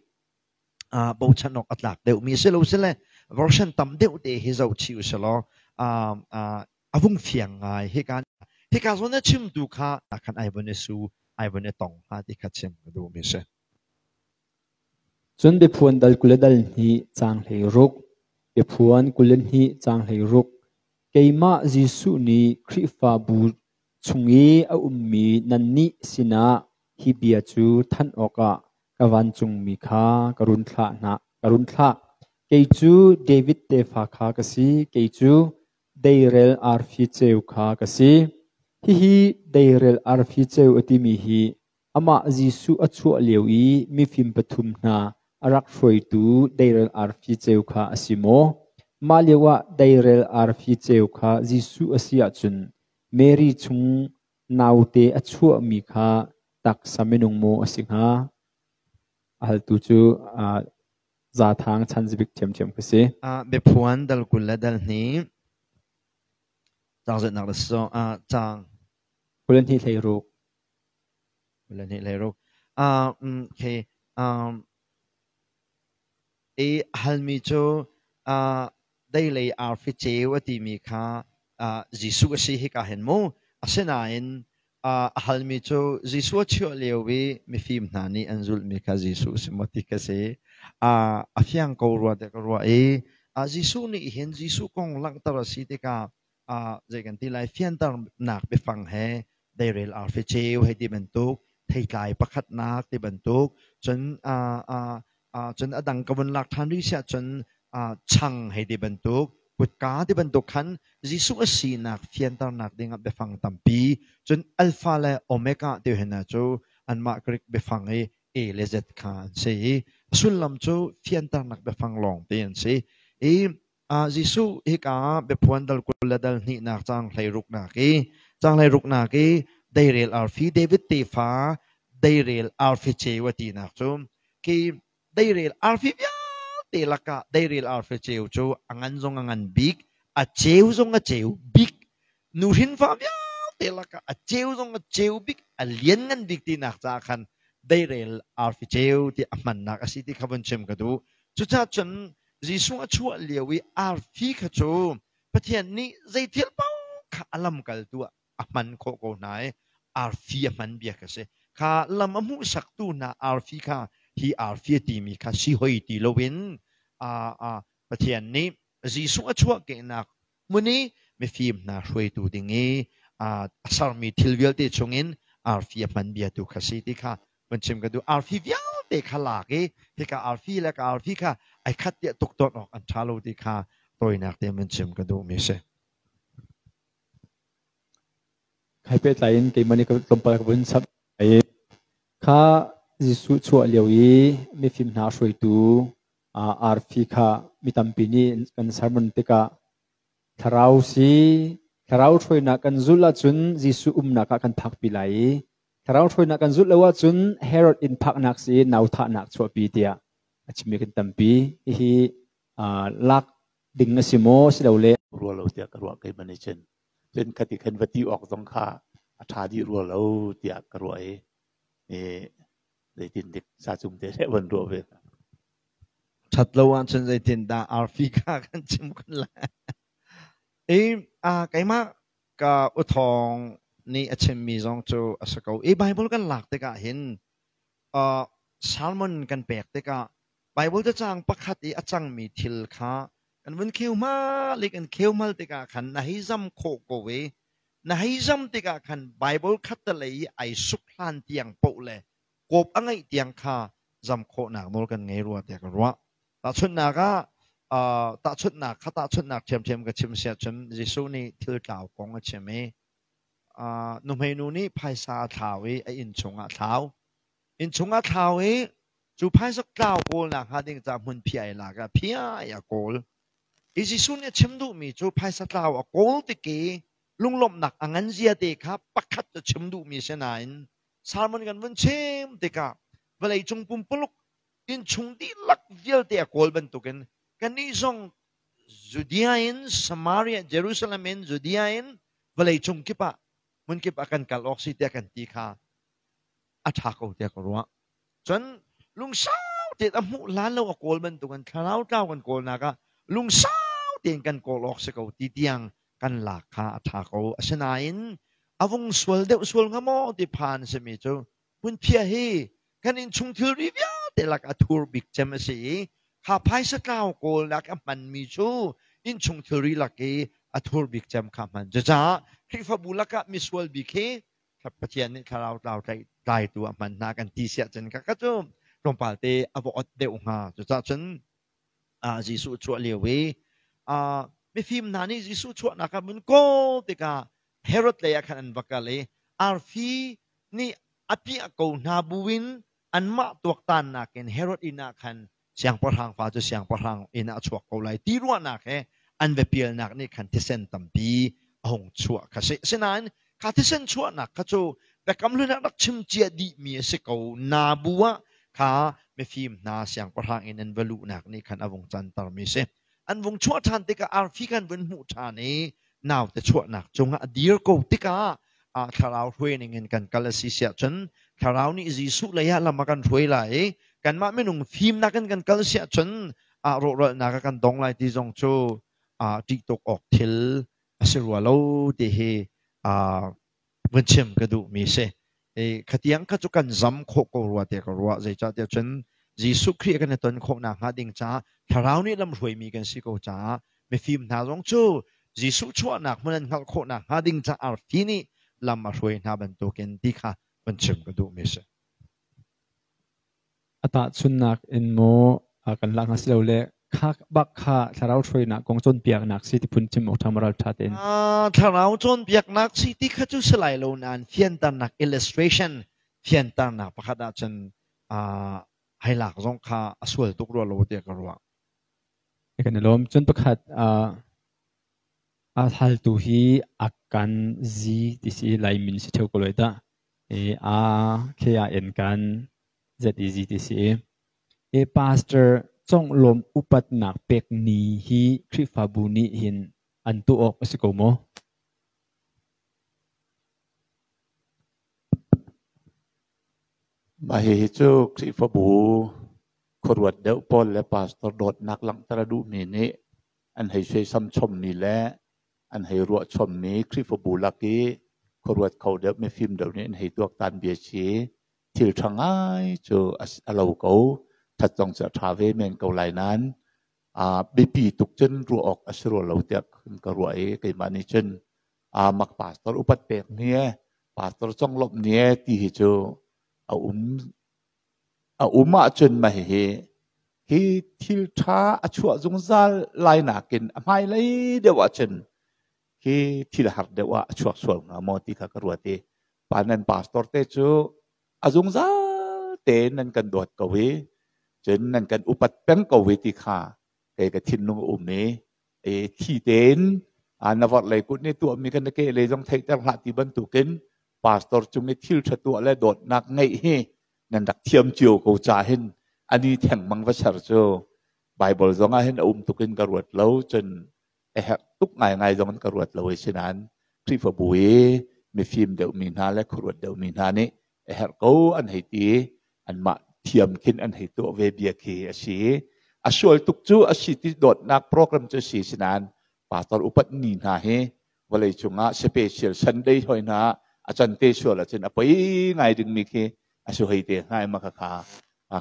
Speaker 3: bochan awk a tlak deuhmi si lo sile version tam deuh te hi zoh chih u silaw a vung fiang ngai. Hika hika zawn a chimtu kha khan ai vun i su ai vun i tong hnga ti kha chim ka duhmi si.
Speaker 1: Cun biaphuan dal 20 le dal hnih caang 16, biaphuan 22 caang 16, keimah Jesuh nih Khrihfabu chung i a ummi nannih sinah hi bia cu thanh awkah ka vancungmi kha ka run thlah hna. Ka run thlah. Kei cu David tefa kha ka si, kei cu deirel arfi ceu kha ka si. Hihi deirel arfi ceu a timi hi Amah Jesuh a chuah lio i mifim pathum hna a rak hruaitu deirel arfi ceu kha a si maw? Mah lioah deirel arfi ceu kha Jesuh a si ahcun Mary chung naute a chuahmi kha taksa minung maw a si hnga? A haltu cu Zathang Chanzibik ṭhiamṭhiam ka si.
Speaker 3: Biaphuan dal 20 le dal hnih caang zeitnak dah si caang
Speaker 1: 22 16.
Speaker 3: 26. Okay. I halmi cu deilei arfi ceu a timi kha Jesuh a si hika hin mu. Asinain a halmi cu Jesuh a chuah lio i mifim hna nih an zulhmi kha Jesuh si maw ti ka si. A fiang ko rua tiah ka ruah i Jesuh nih hin Jesuh kong langhter a si tikah zei kan ti lai fianternak biafang he deirel arfi ceu hei ti bantuk theitlai pakhatnak ti bantuk cun cun a dang ka vun lak ṭhan rih siah cun chang hei ti bantuk kutka ti bantuk khan Jesuh a sinak fianternak dingah biafang tampi cun alpha le omega ti hna cu anmah Greek biafang i A le Z kha an si i a sullam cu fianternak biafang lawng te an si i Jesuh hika biaphuan dal 20 le dal hnihnak caang 16nak i caang 16nak i deirel arfi David tefa deirel arfi ceu a tinak cu khi deirel arfi vialte lakah deirel arfi ceu cu a ngan zong a ngan bik a ceu zong a ceu bik nuhrin fa vialte lakah a ceu zong a ceu bik a lianngan bik tinak caah khan deirel arfi ceu ti a hmannak a si ti kha vun chim ka duh. Cucaah cun Jesuh a chuah lio i arfi kha cu Pathian nih zei thil paoh kha a lamkaltu ah a hman khawh ko hna i arfi a hman bia kha si. Kha lam a hmuhsaktu hna arfi kha hi arfi a timi kha si hoi ti loin Pathian nih Jesuh a chuahkehnak hmun i mifim hna hruaitu ding i a sermi thil vialte chungin arfi a hman bia tu kha si ti kha vun chim ka duh. Arfi vialte te kha lak i hika arfi le ka arfi kha ai khat tiah tuk tawn awk an ṭha lo ti kha tawinak te mun chim ka duhmi si.
Speaker 1: Khai pehtlai in keimah nih tlawmpal ka vun chap i kha Jesuh chuah lio i mifim hna hruaitu arfi kha mi tampi nih kan sermon tikah thlarau si thlarau hruainak kan zulh ahcun Jesuh umnak ah kan phakpi lai i thlarau hruainak kan zulh lo ahcun Herod inn phaknak si nau thahnak chuahpi tiah a chimmi kan tampi. Hihi lak ding a si maw silole
Speaker 2: Rua lo tiah ka ruah keimah nih cun. Cun khati khan va ti awk zong kha a ṭha dih rua lo tiah ka ruah i zeitin dik sa cung te le van ruah ve.
Speaker 3: Ṭhat lo ahcun zeitin dah arfi kha kan chim kun lai. I keimah ka uthawng nih a chimmi zong cu a si ko. I Bible kan lak tikah hin sermon kan pek tikah Bible cacang pakhat i a cangmi thil kha kan vun kheu hmal i kan kheu hmal tikah khan na hei zam khawh ko i na hei zam tikah khan Bible khattelei i ai suk hlan tiang paoh le kawp a ngeih tiang kha zam khawhnak nawl kan ngei rua tiah ka ruah. Tahchunhnak ah tahchunhnak kha tahchunhnak ṭhiamṭhiam ka chim siah cun Jesuh nih thil tlau kong a chim i nuhmeinu nih phaisa a thlau i a inn chungah a thlau. Inn chungah a thlau i cu phaisa tlau kawlnak hnga ding ca hmun phiah i lak ah phiah i a kawl. I Jesuh nih a chim duhmi cu phaisa tlau a kawl tik i lunglawmhnak a ngan zia te kha pakhat cu chim duhmi si nain Salmon kan vun chim tikah vawleicung pumpuluk innchung dihlak vialte a kawl bantukin kannih zong Judea in Samaria Jerusalem in Judea in vawleicung kip ah hmun kip ah kan kal awk si tiah kan ti kha a ṭha ko tiah ka ruah. Cun lungsau tein a hmuh hlan lo a kawl bantukin thlarau tlau kan kawlnak ah lungsau tein kan kawl awk si ko ti tiang kan lak kha a ṭha ko. Asinain a vung sual deuh sual hnga maw ti phan simi cu hmunphiah hi kan innchung thilri vialte lak a thur bik cem a si i kha phaisa tlau kawlnak a hmanmi cu innchung thilri lak i a thur bik cem kha hman. Cucaah Khrihfabu lakah misual bik hi Pathian nih thlarau tlau tlaitu a hman hna kan ti siah cun kha cu tlawmpal te a va ot deuh hnga. Cucaah cun Jesuh chuah lio i mifim hna nih Jesuh chuahnak ah mun kawl tikah Herod lei ah khan an va kal i arfi nih a piah ko hna buin anmah tuaktannak in Herod inn ah khan siangpahrang fa cu siangpahrang inn ah a chuak ko lai ti ruahnak he an va pialnak nih khan thisen tampi a hung chuah kha si. Asinain kha thisen chuahnak kha cu Biakam Hlun ah rak chim cia dihmi a si ko. Nabu ah kha mifim hna siangpahrang inn an va luhnak nih khan a vung cantermi si. An vung chuah ṭhan tikah arfi khan vun hmuh ṭhan i naute chuahnak cungah a dir ko tikah thlarau hruai ning in kan kal a si siah cun thlarau nih Jesuh lei ah lam a kan hruai lai i kanmah minung fimnak in kan kal siah cun rawhralnak a kan dong lai ti zong cu ṭih tuk awk thil a si rua lo ti hi vun chim ka duhmi si. Khatiang kha cu kan zam khawh ko rua tiah ka ruah. Zeicahtiah cun Jesuh Khrih kan i ton khawh nakhnga ding caah Thlarau nih lamhruaimi kan si ko caah mifim hna zong cu Jesuh chuahnak hmun an hngalh khawh nakhnga ding caah arfi nih lam a hruai hna bantukin ti kha vun chim ka duhmi si.
Speaker 1: A tahchunhnak in maw kan lak hna silole kha bak kha thlarau hruainak kong cawnpiaknak si ti phun chim awk ṭha moral ṭha tein.
Speaker 3: Thlarau cawnpiaknak si ti kha cu si lai lo nain fianternak illustration fianternak pakhat ahcun hei lak zong kha a sual tuk rua lo tiah ka ruah.
Speaker 1: Kan i lawm. Cun pakhat a haltu hi a kan zi ti si lai min si ṭheo ko lai dah. A K A N kan ZEZ ti si i pastor conglawm upatnak pek ni hi Khrihfabu nih hin an tuah awk a si ko maw?
Speaker 2: Mah hihi cu Khrihfabu khuaruat deuh pawl le pastor dawtnak langhter a duhmi nih an hei suaisam chommi le an hei ruah chommi Khrihfabu lak i khuaruat kho deuh mifim deuh nih an hei tuaktan bia si. Thil ṭha ngai cu a lo ko. Ṭhat zong cu a ṭha ve men ko lai nain biapi tuk cun ruah awk a si rua lo tiah ka ruah i keimah nih cun mak pastor upat pek ni e pastor conglawmh ni e ti hi cu a um. A um ahcun mah hihi hi thil ṭha a chuah zungzal lai nakin a hmailei deuh ahcun hi thil har deuh ah a chuak sual hnga maw ti kha ka ruat i pa nan pastor te cu a zungzal tein nan kan dawt ko i cun nan kan upat peng ko i ti kha kei ka thinlung a um i i thi tein na vorh kut nih tuahmi kan na ke lei zong theihter hlah ti bantukin pastor cung i thil ṭha tuah le dawtnak ngeih hi nan rak thiam cio ko ca hin ani thengmang va ser cu Bible zong ah hin a um tuk in ka ruat lo. Cun a herh tuk ngaingai zong in ka ruat lo i sinain Khrihfabu i mifim deuhmi hna le khuaruat deuhmi hna nih a herh ko an hei ti, anmah thiam khin an hei tuah ve bia khi a si. A sual tuk cu a si ti dawtnak program cu si, sinain pastor upat ni hna hi vawlei cungah special Sunday hoi hna a can te sual ahcun a poi ngai dingmi khi a si hoi te hnga ma kha kha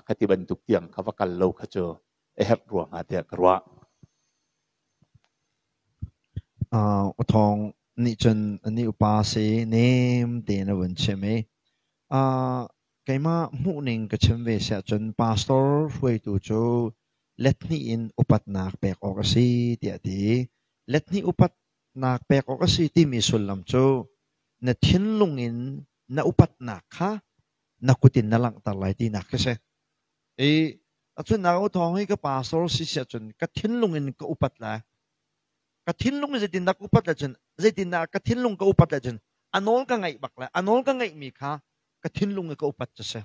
Speaker 2: khati bantuk tiang kha va kal lo kha cu a herh ruangah tiah ka ruah.
Speaker 3: Thawng nih cun ani upa si nem tein a vun chim i keimah hmuhning ka chim ve siah cun pastor hruaitu cu let hnih in upatnak pek awk a si tiah a ti. Let hnih upatnak pek awk a si timi sullam cu na thinlung in na upatnak kha na kut in na langhter lai tinak khi si. I acun na thawng hi ka pastor si siah cun ka thinlung in ka upat lai. Ka thinlung in zeitindah ka upat lai cun, zeitindah ka thinlung ka upat lai cun a nawl ka ngaih bak lai. A nawl ka ngaihmi kha ka thinlung in ka upat cu si.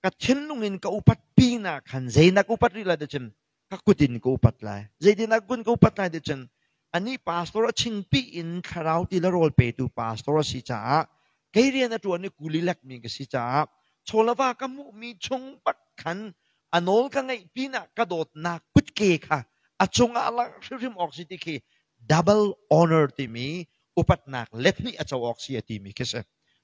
Speaker 3: Ka thinlung in ka upat pinah khan zeinak upat rih lai ti cun ka kut in ka upat lai. Zeitindah kun ka upat lai ti cun anih pastor a chingpi in thlarau ti le rawl petu pastor a si caah kei rian a ṭuan i kuli lekmi ka si caah chawlava ka hmuhmi chung bak khan a nawl ka ngeih pinah ka dawtnak kutke kha a cungah langh hrimhrim awk si ti khi double honor timi upatnak let hnih a co awk si a timi khi si.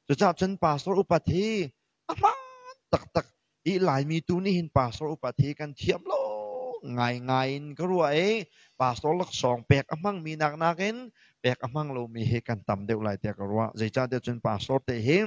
Speaker 3: Cucaah cun pastor upat hi a hmaan taktak i Laimi tu nih hin pastor upat hi kan thiam lo ngaingai in ka ruah i pastor laksawng pek a hmangmi nak nakin pek a hmang lomi hi kan tam deuh lai tiah ka ruah. Zeicahtiah cun pastor te hi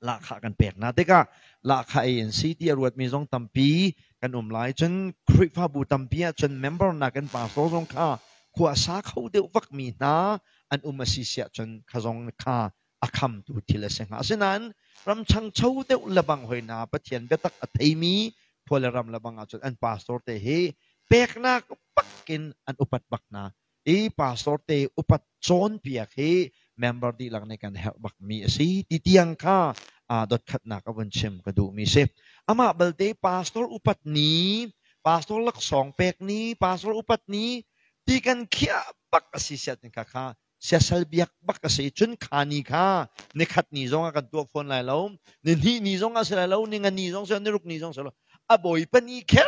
Speaker 3: lahkhah kan pek hna tikah lahkhah ei in si ti a ruatmi zong tampi kan um lai. Cun Khrihfabu tampi ah cun member nakin pastor zong kha khua a sa kho deuh vakmi hna an um a si siah cun kha zong kha a khamtu thil a si hnga. Asinain ram changcho deuh lebang hoi hna Pathian biatak a theimi khua le ram lebang ahcun an pastor te hi peknak bak in an upat bak hna. I pastor te upat cawnpiak hi member dihlak nih kan herh bakmi a si ti tiang kha dotkhatnak a vun chim ka duhmi si. Amah balte pastor upat ni, pastor laksawng pek ni, pastor upat ni ti kan khiah bak a si siat kha kha siasal biak bak a si. Cun kha ni kha nikhat ni zong ah kan tuah fawn lai lo, ni hnih ni zong ah si lai lo, ni nga ni zong si lo, ni ruk ni zong si lo, a bawipa ni kher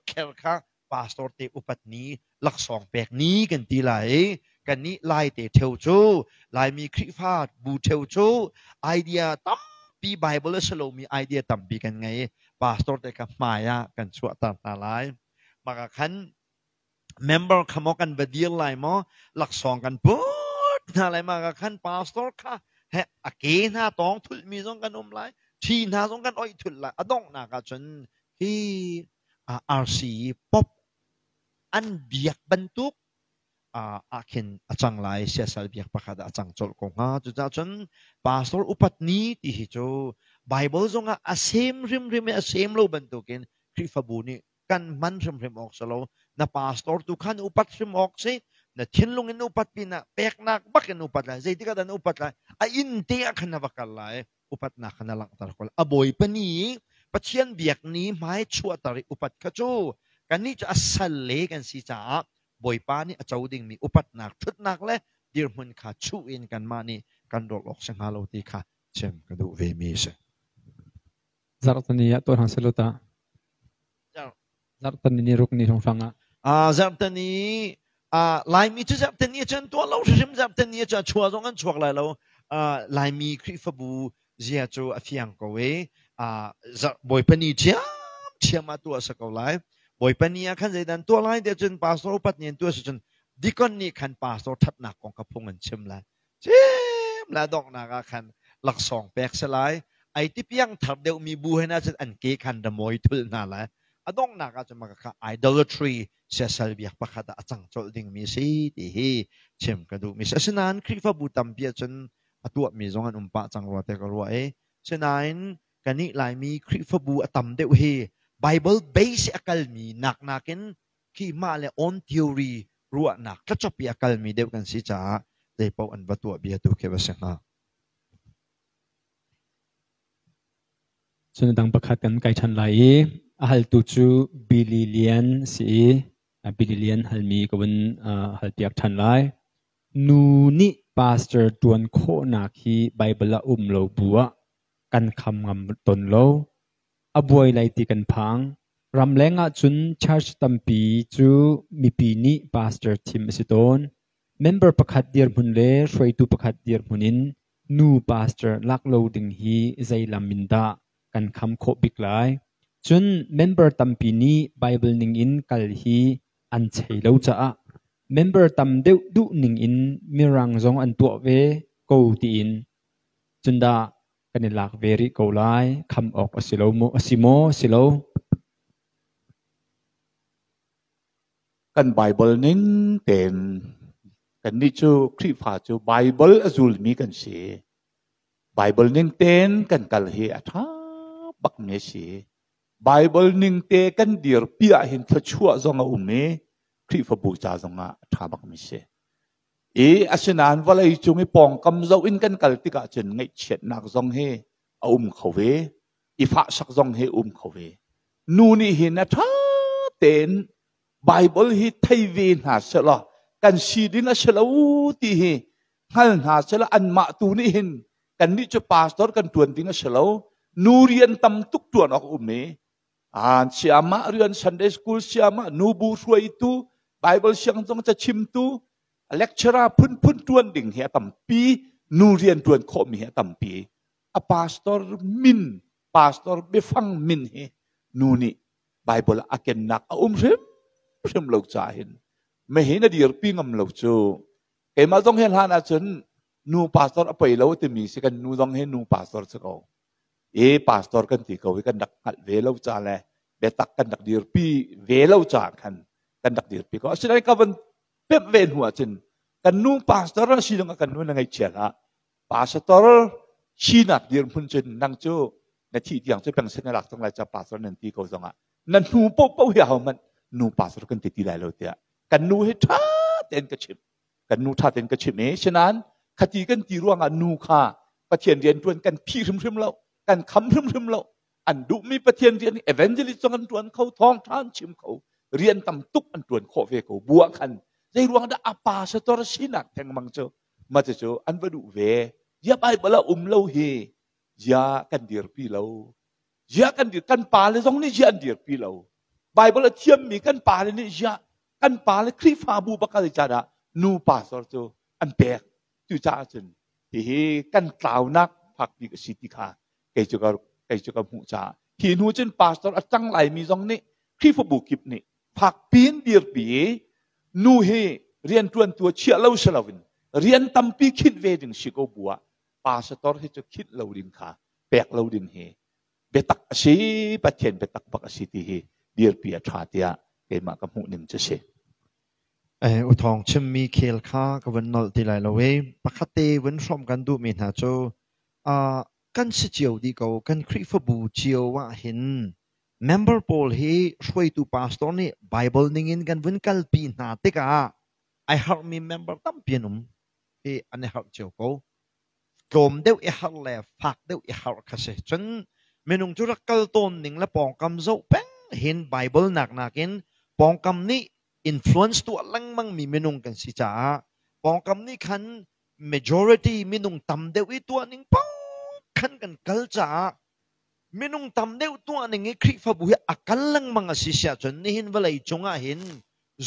Speaker 3: kher kha pastor te upat ni, laksawng pek ni kan ti lai i kannih Lai te theu cu, Laimi Khrihfa bu theu cu idea tampi, Bible a si lomi idea tampi kan ngei i pastor te kha hmai ah kan chuahter hna lai. Maka khan member kha maw kan va dir lai maw, laksawng kan put hna lai, mah ka khan pastor kha he a ke hna tawng thulhmi zong kan um lai, thi hna zong kan oih thulh lai. A donghnak ah cun hi RC pop an biak bantuk ah khin a cang lai, siasal biak pakhat ah a cang colh ko hnga. Cucaah cun pastor upat ni ti hi cu Bible zong ah a sem hrimhrim i a sem lo bantukin Khrihfabu nih kan hman hrimhrim awk si lo. Na pastor tu khan upat hrim awk si. Na thinlung in upat pinah peknak bak in upat lai. Zeitik ah dah na upat lai? A inn te ah khan na va kal lai, upatnak kha na langhter ko lai. A bawipa ni, Pathian biak ni hmai chuahter i upat kha cu kannih cu a sal le kan si caah Bawipa nih a co dingmi upatnak ṭhutnak le dirhmun kha chuh in kanmah nih kan rawlh awk si hnga lo ti kha chim ka duh ve mi a si.
Speaker 1: Zarhtani ah tuah hna selaw tah? Zarhtani ni ruk ni hrawnghrang ah.
Speaker 3: Zarhtani Laimi cu zarhtani ah cun tuah lo hrimhrim, zarhtani ah cun chuah zong an chuak lai lo. Laimi Khrihfabu zia cu a fiang ko i Bawipa ni ṭhiamṭhiam ah tuah a si ko lai. Bawipa ni ah khan zeidah an tuah lai tiah cun pastor upat nih an tuah si cun deacon nih khan pastor ṭhatnak kong kha phung an chim lai. Cim la donghnak ah khan laksawng pek si lai. Ai ti piang thar deuhmi bu he na cun an ke khan ramawi thul hna lai. A donghnak ah cun maka kha idolatry siasal biak pakhat ah a cang colh dingmi si ti hi chim ka duhmi si. Asinain Khrihfabu tampi ahcun a tuahmi zong an um pah cang rua te ka ruah i sinain kanih Laimi Khrihfabu a tam deuh hi Bible base a kalmi nak nakin khi mah le own theory ruahnak tlacop i a kalmi deuh kan si caah zeipaoh an va tuah bia tu khi va si hnga.
Speaker 1: Cun dang pakhat kan kai ṭhan lai i a haltu cu Billy Lian si i Billy Lian halmi ka vun halpiak ṭhan lai. Nu nih pastor ṭuan khawhnak hi Baibal ah um lo bu ah kan kham ngam tawn lo. A buai lai ti kan phang. Ramleng ahcun church tampi cu mipi nih pastor thim a si tawn. Member pakhat dirhmun le hruaitu pakhat dirhmun in nu pastor lak lo ding hi zei lam in dah kan kham khawh bik lai? Cun member tampi nih Baibal ningin kal hi an chei lo caah member tam deuh duh ningin Mirang zong an tuah ve ko tiin cun dah kan i lak ve rih ko lai. Kham awk a si lo maw? A si maw? Si lo.
Speaker 2: Kan Bible ning tein kannih cu Khrihfa cu Bible a zulmi kan si. Bible ning tein kan kal hi a ṭha bakmi a si. Bible ning te kan dirpi ahhin thluachuah zong a um i Khrihfabu ca zongah a ṭha bakmi si. I asinain vawlei cung i pawngkam zoh in kan kal tikah cun ngaihchiatnak zong hi a um kho ve, i fahsak zong hi um kho ve. Nu nih hin a ṭha tein Bible hi thei ve hna sehlaw kan si ding a si lo ti hi hngal hna sehlaw anmah tu nih hin kannih cu pastor kan ṭuan ding a si lo. Nu rian tam tuk ṭuan awk a um i an siamah rian Sunday school siamah nubu hruaitu Bible siang zong cachimtu lecturer phunphun ṭuan ding hi a tampi nu rian ṭuan khawhmi hi a tampi a pastor min pastor biafang min hi nu nih Bible a kennak a um hrimhrim lo caah hin mehin a dirpi ngam lo cu keimah zong he hlan ahcun nu pastor a poi lo timi si kan nu zong hi nu pastor si ko e pastor kan ti ko hi kan rak hngalh ve lo ca le biatak kan rak dirpi ve lo ca khan kan rak dirpi ko asinain ka van pemh ve hnu ahcun kan nu pastor a si zong kan nu na ngaihchia hlah pastor sinak dirhmun cun nang cu na thih tiang cu pension na lak cang lai ca pastor nan ti ko zongah na hnu pohpoh hi aho hmanh nu pastor kan ti ti lai lo tiah kan nu hi ṭha tein ka chimh kan nu ṭha tein ka chimh i sinain khati kan ti ruangah nu kha Pathian rian ṭuan kan phih hrimhrim lo kan kham hrimhrim lo an duhmi Pathian rian evangelist zong an ṭuan kho thawngṭha an chim kho rian tam tuk an ṭuan khawh ve ko bu ah khan zei ruang dah a pastor sinak thengmang cu ma cu an va duh ve ya Bible ah um lo hi ya kan dirpi lo ya kan dir kan pale zong nih ya an dirpi lo Bible a thiammi kan pale nih ya kan pale Khrihfabu bakal ca nu pastor cu an pek cucaah cun hihi kan tlaunak fak bik a si ti kha kei cu ka kei cu ka hmuh caah hi hnu cun pastor a cang laimi zong nih Khrihfabu kip nih fakpi in dirpi i nu hi rianṭuantu a chiah lo si loin rian tampi khinh ve ding si ko bu ah pastor hi cu khinh lo ding kha pek lo ding hi biatak a si Pathian biatak bak a si ti hi dirpi a ṭha tiah keimah ka hmuh ning cu si.
Speaker 3: Uthawng chimmi khel kha ka vun nolh ti lai lo i pakhat te vun hrawmh kan duhmi hna cu kan si cio dih ko kan Khrihfabu cio ah hin member pawl hi hruaitu pastor nih Bible ningin kan vun kalpi hna tikah ai harhmi member tampi an um hi an i harh cio ko. Tlawm deuh i harh le fak deuh i harh kha si. Cun minung cu rak kal tawn ning le pawngkam zoh peng hin Bible nak nakin pawngkam nih influence tuah lengmang mi minung kan si caah pawngkam nih khan majority minung tam deuh i tuah ning paoh khan kan kal caah minung tam deuh tuah ning i Khrihfabu hi a kal lengmang a si siah cun nihin vawlei cungah hin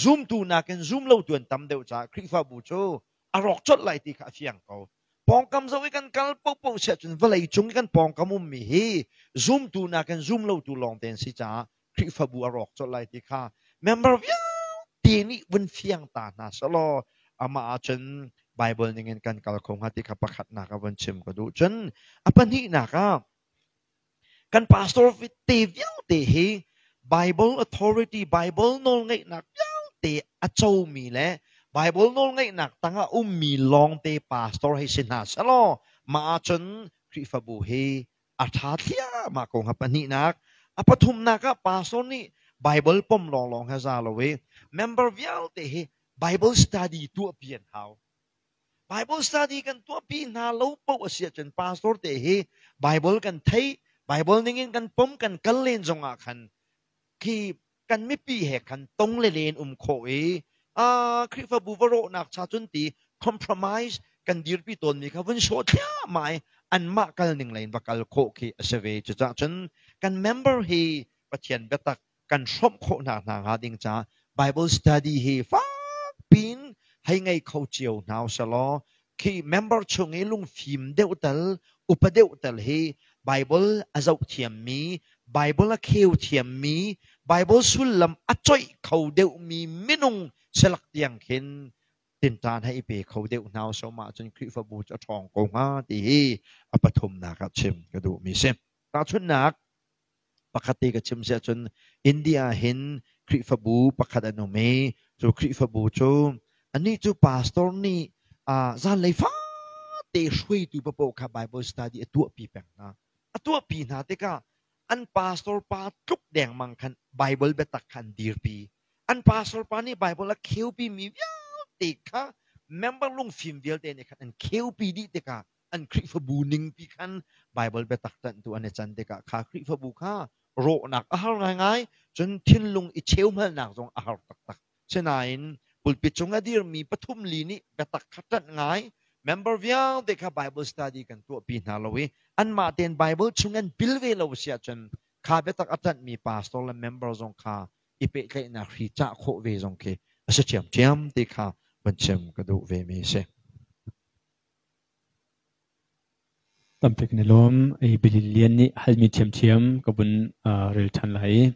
Speaker 3: zumtu nakin zum lotu an tam deuh caah Khrihfabu cu a rawk colh lai ti kha a fiang ko. Pawngkam zoh i kan kal paohpaoh siah cun vawlei cung i kan pawngkam ummi hi zumtu nakin zum lotu lawng te an si caah Khrihfabu a rawk colh lai ti kha member vialte nih vun fiang ta hna selaw amah ahcun Bible ningin kan kal kho hnga ti kha pakhatnak ah vun chim ka duh. Cun a pahnihnak ah. Kan pastor te vialte hi Bible authority, Bible nawlngeihnak vialte a comi le Bible nawlngeihnak tangah ummi lawngte pastor hei si hna selaw mah ahcun Khrihfabu hi a ṭha thliahmah ko hnga. Pahnihnak, a pathumnak ah pastor nih Bible pom lawnglawng he za lo i member vialte hi Bible study tuahpi an hau. Bible study kan tuahpi hna lo paoh a si ahcun pastor te hi Bible kan theih, Bible ningin kan pom kan kal len zongah khan khi kan mipi he khan tong le len um khawh i Khrihfabu va rawhnak cha cun ti compromise kan dirpi tawnmi kha vun sawh thliahmah i anmah kal ning lei in va kal khawh khi a si ve. Cucaah cun kan member hi Pathian biatak kan hrawmh khawh hna hna hnga ding caah Bible study hi fak pin hei ngei kho cio hna usalaw khi member chung i lungfim deuh tal upa deuh tal hi Bible a zoh thiammi Bible a kheu thiammi Bible sullam a coih kho deuhmi minung selak tiang khin tinṭan hei i pe kho deuh hna usawm ahcun Khrihfabu cu a ṭhawng ko hnga ti hi a pathumnak ah chim ka duhmi si. Tahchunhnak pakhat te ka chim si ahcun India hin Khrihfabu pakhat an um i cu Khrihfabu cu anih cu pastor nih zanlei fate hruaitu papoh kha Bible study a tuahpi peng hna. A tuahpi hna tikah an pastor pa tluk dengmang khan Bible biatak kha an dirpi. An pastor pa nih Bible a kheupi mi vialte kha member lungfim vialte nih khan an kheupi dih tikah an Khrihfabu ningpi khan Bible biatak ṭanhtu an i can tikah kha Khrihfabu kha rawhnak a har ngaingai, cun thinlung i cheuhmalnak zong a har taktak. Sinain pulpit cung a dirmi pathum li nih biatak kha ṭanh ngai, member vialte kha Bible study kan tuahpi hna lo i anmah tein Bible chung an pil ve lo si ahcun kha biatak a ṭanhmi pastor le member zong kha i pehtlaihnak hri cah khawh ve zong khi a si ṭhiamṭhiam ti kha van chim ka duh ve mi a si.
Speaker 1: Tampi kan i lawm. Ei Billy Lian nih halmi ṭhiamṭhiam ka vun rel ṭhan lai.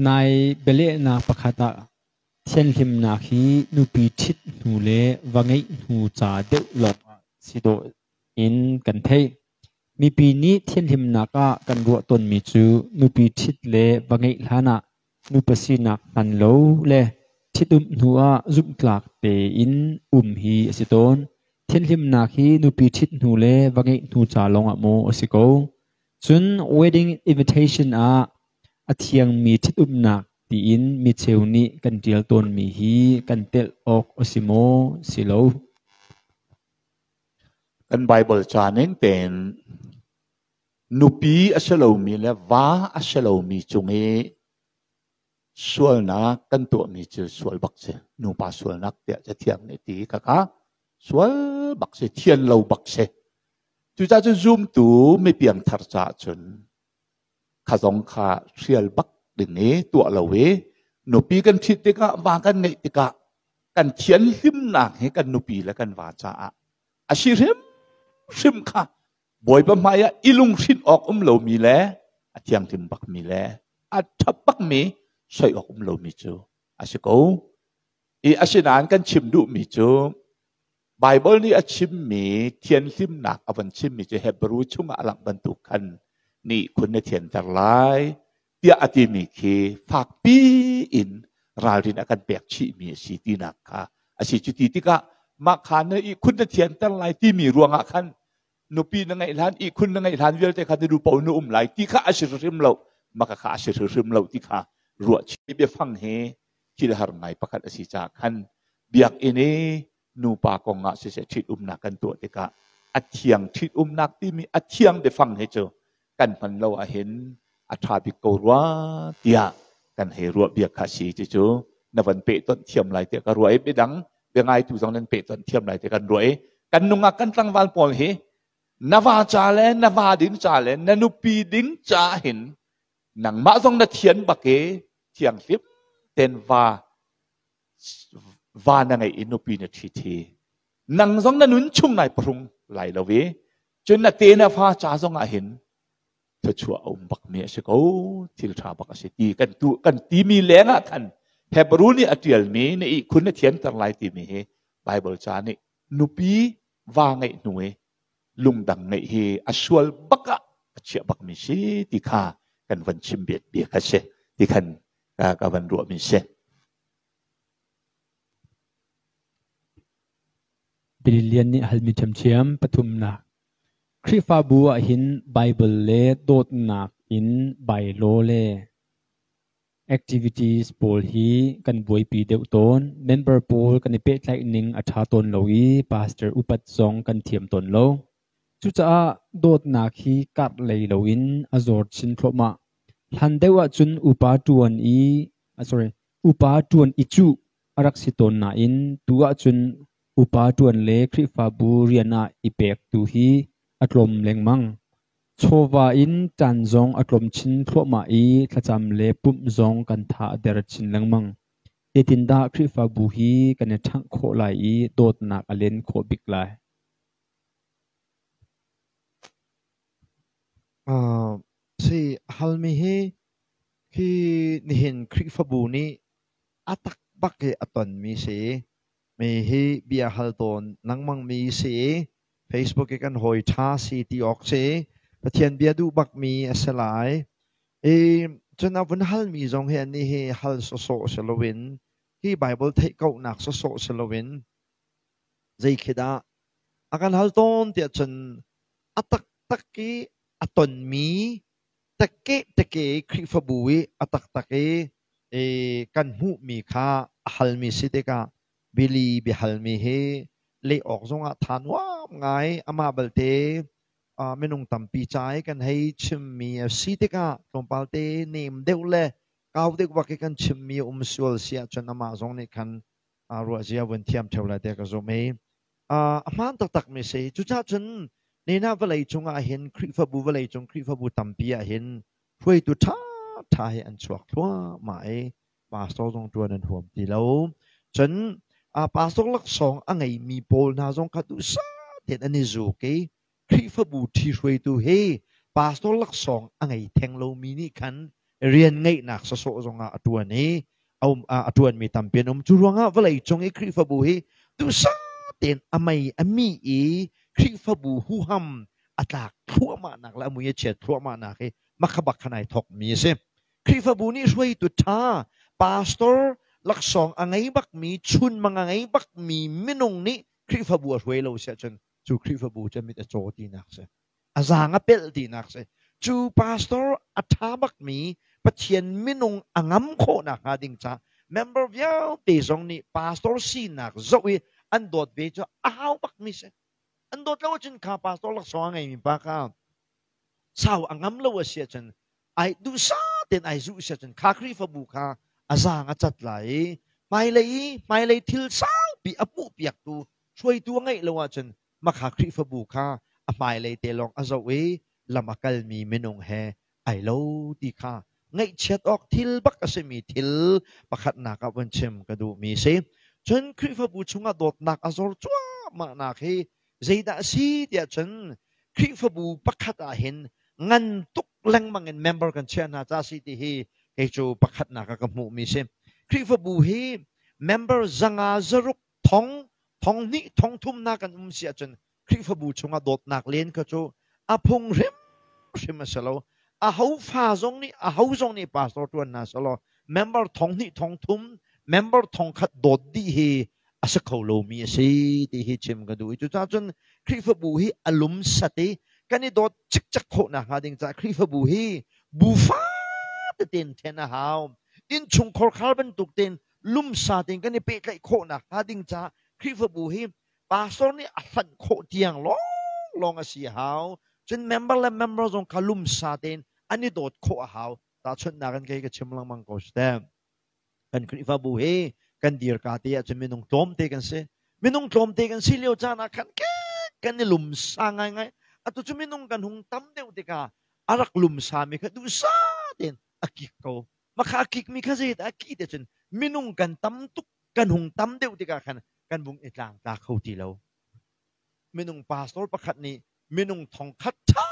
Speaker 1: Nai bialehnak pakhat ah thianhlimnak hi nupi ṭhit hnu le va ngeih hnu ca deuh lawngah si dawh in kan theih. Mipi nih thianhlimnak ah kan ruah tawnmi cu nupi ṭhit le va ngeih hlanah Nupa sinak hman lo le ṭhitumh hnuah zumhtlak tein um hi a si tawn. Thianhlimnak hi nupi ṭhit hnu le va ngeih hnu ca lawngah maw a si ko? Cun wedding invitation ah a thiangmi ṭhitumnak tiin micheu nih kan ṭial tawnmi hi kan telh awk a si maw? Si lo.
Speaker 2: Kan Baibal ca ning tein Nupi a si lomi le va a si lomi cung i sualnak kan tuahmi cu sual bak si. Nupa sualnak tiah Cathiang nih ti khakha sual bak si, thian lo bak si. Cucaah cun zumtu mi piangthar caah cun kha zong kha hrial bak ding i tuah lo i nupi kan ṭhit tikah va kan ngeih tikah kan thianhlimnak hi kan nupi le kan va caah a si hrimhrim kha Bawipa hmaiah i lunghrinh awk um lomi le a thianghlim bakmi le a ṭha bakmi soi awk um lomi cu a si ko. I asinain kan chim duhmi cu Baibal nih a chimmi thianhlimnak a van chimmi cu Hebrew chungah a langh bantuk khan nih khun na thianter lai tiah a timi khi fakpi in ralrin a kan pek chihmi a si tinak kha a si. Cuti tikah mah kha na ihkhun na thianter lai timi ruangah khan nupi na ngeih hlan ihkhun na ngeih hlan vialte kha na duh paoh na um lai ti kha a si hrim lo maka kha a si hrim lo ti kha ruah chih biafang hi thil har ngai pakhat a si caah khan biakinn i nupa kong ah siseh ṭhitumnak kan tuah tikah a thiang ṭhitumnak timi a thiang biafang hi cu kan hman lo ahhin a ṭha bik ko rua tiah kan hei ruah bia kha si cucu na van pehtonh thiam lai tiah ka ruah i midang biangaitu zong nan pehtonh thiam lai tiah kan ruah i kan nungak kan tlangval pawl hi na va ca le na va ding ca le na nupi ding ca hin nangmah zong na thian bak i thianghlim ten va va na ngeih i nupi na ṭhi thi nang zong na nun chung nai pahrung lai lo i cun na te na fa ca zong ah hin thluachuah a um bakmi a si ko thil ṭha bak a si ti kan tu kan timi leng ah khan Hebrew nih a ṭialmi na ihkhun na thianter lai timi hi Bible ca nih nupi va ngeih hnu i lungdang ngeih hi a sual bak ah a chiah bakmi si ti kha kan van chim biat bia kha si ti khan ka van ruahmi si.
Speaker 1: Billion nih halmi ṭhiamṭhiam pathumnak. Khrihfabu ah hin Bible le dawtnak in bylaw le activities pawl hi kan buaipi deuh tawn. Member pawl kan i pehtlaih ning a ṭha tawn lo i pastor upat zong kan thiam tawn lo. Cucaah dawtnak hi karh lei loin a zor chin thluahmah. Hlan deuh ahcun upa ṭuan i sorry, upa ṭuan i cuh a rak si tawn nain tu ahcun upa ṭuan le Khrihfabu rian ah i pek tu hi a tlawm lengmang. Chawva in ṭan zong a tlawm chin thluahmah i thlacam le pumh zong kan tha a der chin lengmang. Zeitindah Khrihfabu hi kan i ṭhangh khawh lai i dawtnak a len khawh bik lai?
Speaker 3: Si halmi hi khi nihin Khrihfabu nih a tak bak i a tonmi si. Mi hi bia hal tawn lengmang mi si. Facebook i kan hawi ṭha si ti awk si. Pathian bia duh bakmi a si lai. I cun a vun halmi zong hi annih hi hal sawsawh si loin hi Bible theih kauhnak sawsawh si loin zei khi dah a kan hal tawn tiah cun a taktak i a tonmi teke teke Khrihfabu i a taktak i kan hmuhmi kha a halmi si tikah Billy biahalmi hi leh awk zongah tha nuam ngai amah balte minung tampi ca i kan hei chimmi a si tikah tlawmpal te nem deuh le kau deuh bak i kan chimmi a um sual si ahcun amah zong nih khan ruahzia vun thiam ṭheo lai tiah ka zumh i a hmaan taktakmi si. Cucaah cun nena vawlei cungah hin Khrihfabu vawlei cung Khrihfabu tampi ah hin hruaitu ṭhaṭha hi an chuak thluahmah i pastor zong ṭuan an huam ti lo. Cun pastor laksawng a ngeimi pawl hna zong kha duhsah tein an i zuk i Khrihfabu ṭhihruaitu hi pastor laksawng a ngei theng lomi nih khan rian ngeihnak sawsawh zongah a ṭuan i a ṭuanmi tampi an um. Cu ruangah vawlei cung i Khrihfabu hi duhsah tein a mei a mi i Khrihfabu huham a tlak thluahmahnak le a mui a chiat thluahmahnak hi makhabak khan ai thawkmi a si. Khrihfabu nih hruaitu ṭha, pastor laksawng a ngei bakmi, chunmang a ngei bakmi minung nih Khrihfabu a hruai lo si ahcun cu Khrihfabu cu mit a caw tinak si. A zaang a pelh tinak si. Cu pastor a ṭha bakmi Pathian minung a ngam khawhnak hnga ding ca member vialte zong nih pastor sinak zoh i an dawt ve cu a hau bakmi si. An dawt lo ahcun kha pastor laksawng a ngeimi pa kha sau a ngam lo a si ahcun ai duhsah tein ai zuh si ahcun kha Khrihfabu kha a zaang a cat lai i hmailei i hmailei thil saupi a hmuhpiaktu hruaitu a ngeih lo ahcun makha Khrihfabu kha a hmailei te lawng a zoh i lam a kalmi minung he ai lo ti kha ngaihchiat awk thil bak a simi thil pakhatnak ah vun chim ka duhmi si. Cun Khrihfabu chungah dawtnak a zor cuahmahnak hi zeidah a si tiah cun Khrihfabu pakhat ah hin ngan tuk lengmang in member kan chiah hna ca si ti hi kei cu pakhatnak ah ka hmuhmi si. Khrihfabu hi member 500 600 thong thong hnih thong thum na kan um si ahcun Khrihfabu chungah dawtnak len kha cu a phung hrimhrim a si lo. A ho fa zong nih a ho zong nih pastor ṭuan hna selaw member thong hnih thong thum member thong khat dawt dih hi a si kho lomi a si ti hi chim ka duh i cucaah cun Khrihfabu hi a lum sat i kan i dawt cikcek khawh nakhnga ding caah Khrihfabu hi bu fate in ṭhen a hau. Innchungkhar khar bantuk tein lumsa tein kan i pehtlaih khawh nakhnga ding caah Khrihfabu hi pastor nih a hlanh khawh tiang lawnglawng a si a hau. Cun member le member zong kha lumsa tein an i dawt khawh a hau. Tahchunhnak in kei ka chim lengmang ko si teh. Kan Khrihfabu hi kan dirka te ahcun minung tlawmte kan si. Minung tlawmte kan si lio caan ah khan kan i lumsa ngaingai. Atu cu minung kan hung tam deuh tikah a rak lumsami kha duhsah tein a kik ko. Makha a kikmi kha zeidah a kih te cun minung kan tam tuk kan hung tam deuh tikah khan kan vung i tlangtla kho ti lo. Minung pastor pakhat nih minung thongkhat ṭha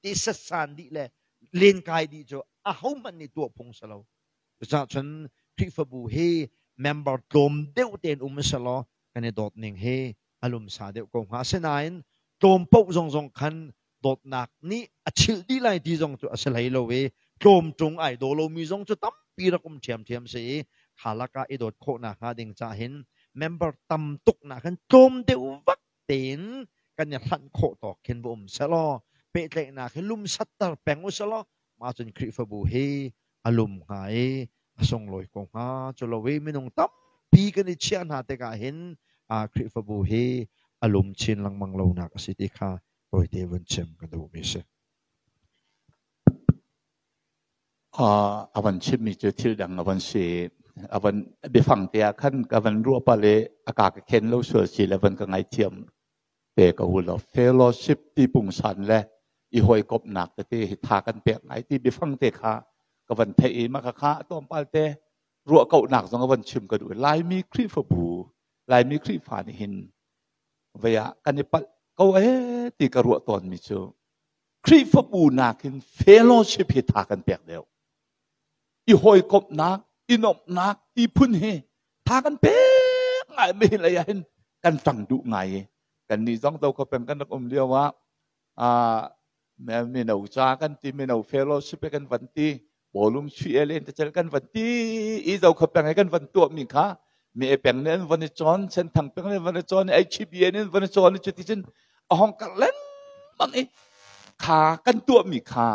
Speaker 3: te setsan dih le lenkai dih cu ahohmanh nih tuah phung si lo. Cucaah cun Khrihfabu hi member tlawm deuh tein um selaw kan i dawt ning hi a lumsa deuh ko hnga. Asinain tlawm paoh zong zong khan Dawtnak nih a chilh dih lai ti zong cu a si hlei lo i tlawmṭung ai daw lomi zong cu tampi rak um ṭhiamṭhiam si i kha lakah i dawt khawhnak hnga ding cah hin member tam tuk nak hin tlawm deuh vak tein kan i hlanh khawh tawk khin va um selaw pehtlaihnak hi lumsatter peng u selaw mah cun Khrihfabu hi a lum hnga i a sunglawi ko hnga. Cu lo i minung tampi kan i chiah hna tikah hin Khrihfabu hi a lum chin lengmang lonak a si ti kha tawite vun chim ka duhmi si.
Speaker 2: A van chimmi cu thil dang a van si. A van biafang te ah khan ka van ruah pah le a ka ka khen lo sual si le van ka ngaithiam te ko u law fellowship ti pungsan le i hawikomhnak tete hi tha kan pek ngai ti biafang te kha ka van theih i mah kha tlawmpal te ruah kauhnak zong a van chim ka duh. Laimi Khrihfabu, Laimi Khrihfa nih hin vei ah kan i palh ko ee ti ka ruah tawnmi cu Khrihfabu nakin fellowship hi tha kan pek deuh. I hawikomhnak, i nuamhnak ti phun hi tha kan pek ngai mi lei ah hin kan ṭang duh ngai i kan nih zong do peng kan rak um lio ah mino ca kan ti, mino fellowship kan van ti, bawlung chuih len te kan van ti i zo kha peng kan van tuah mi kha mi e peng ne an van i chon, Senthang peng ne van i chon, HBA ne van i chon, cuti cun a hong kar lengmang i kha kan tuah mi kha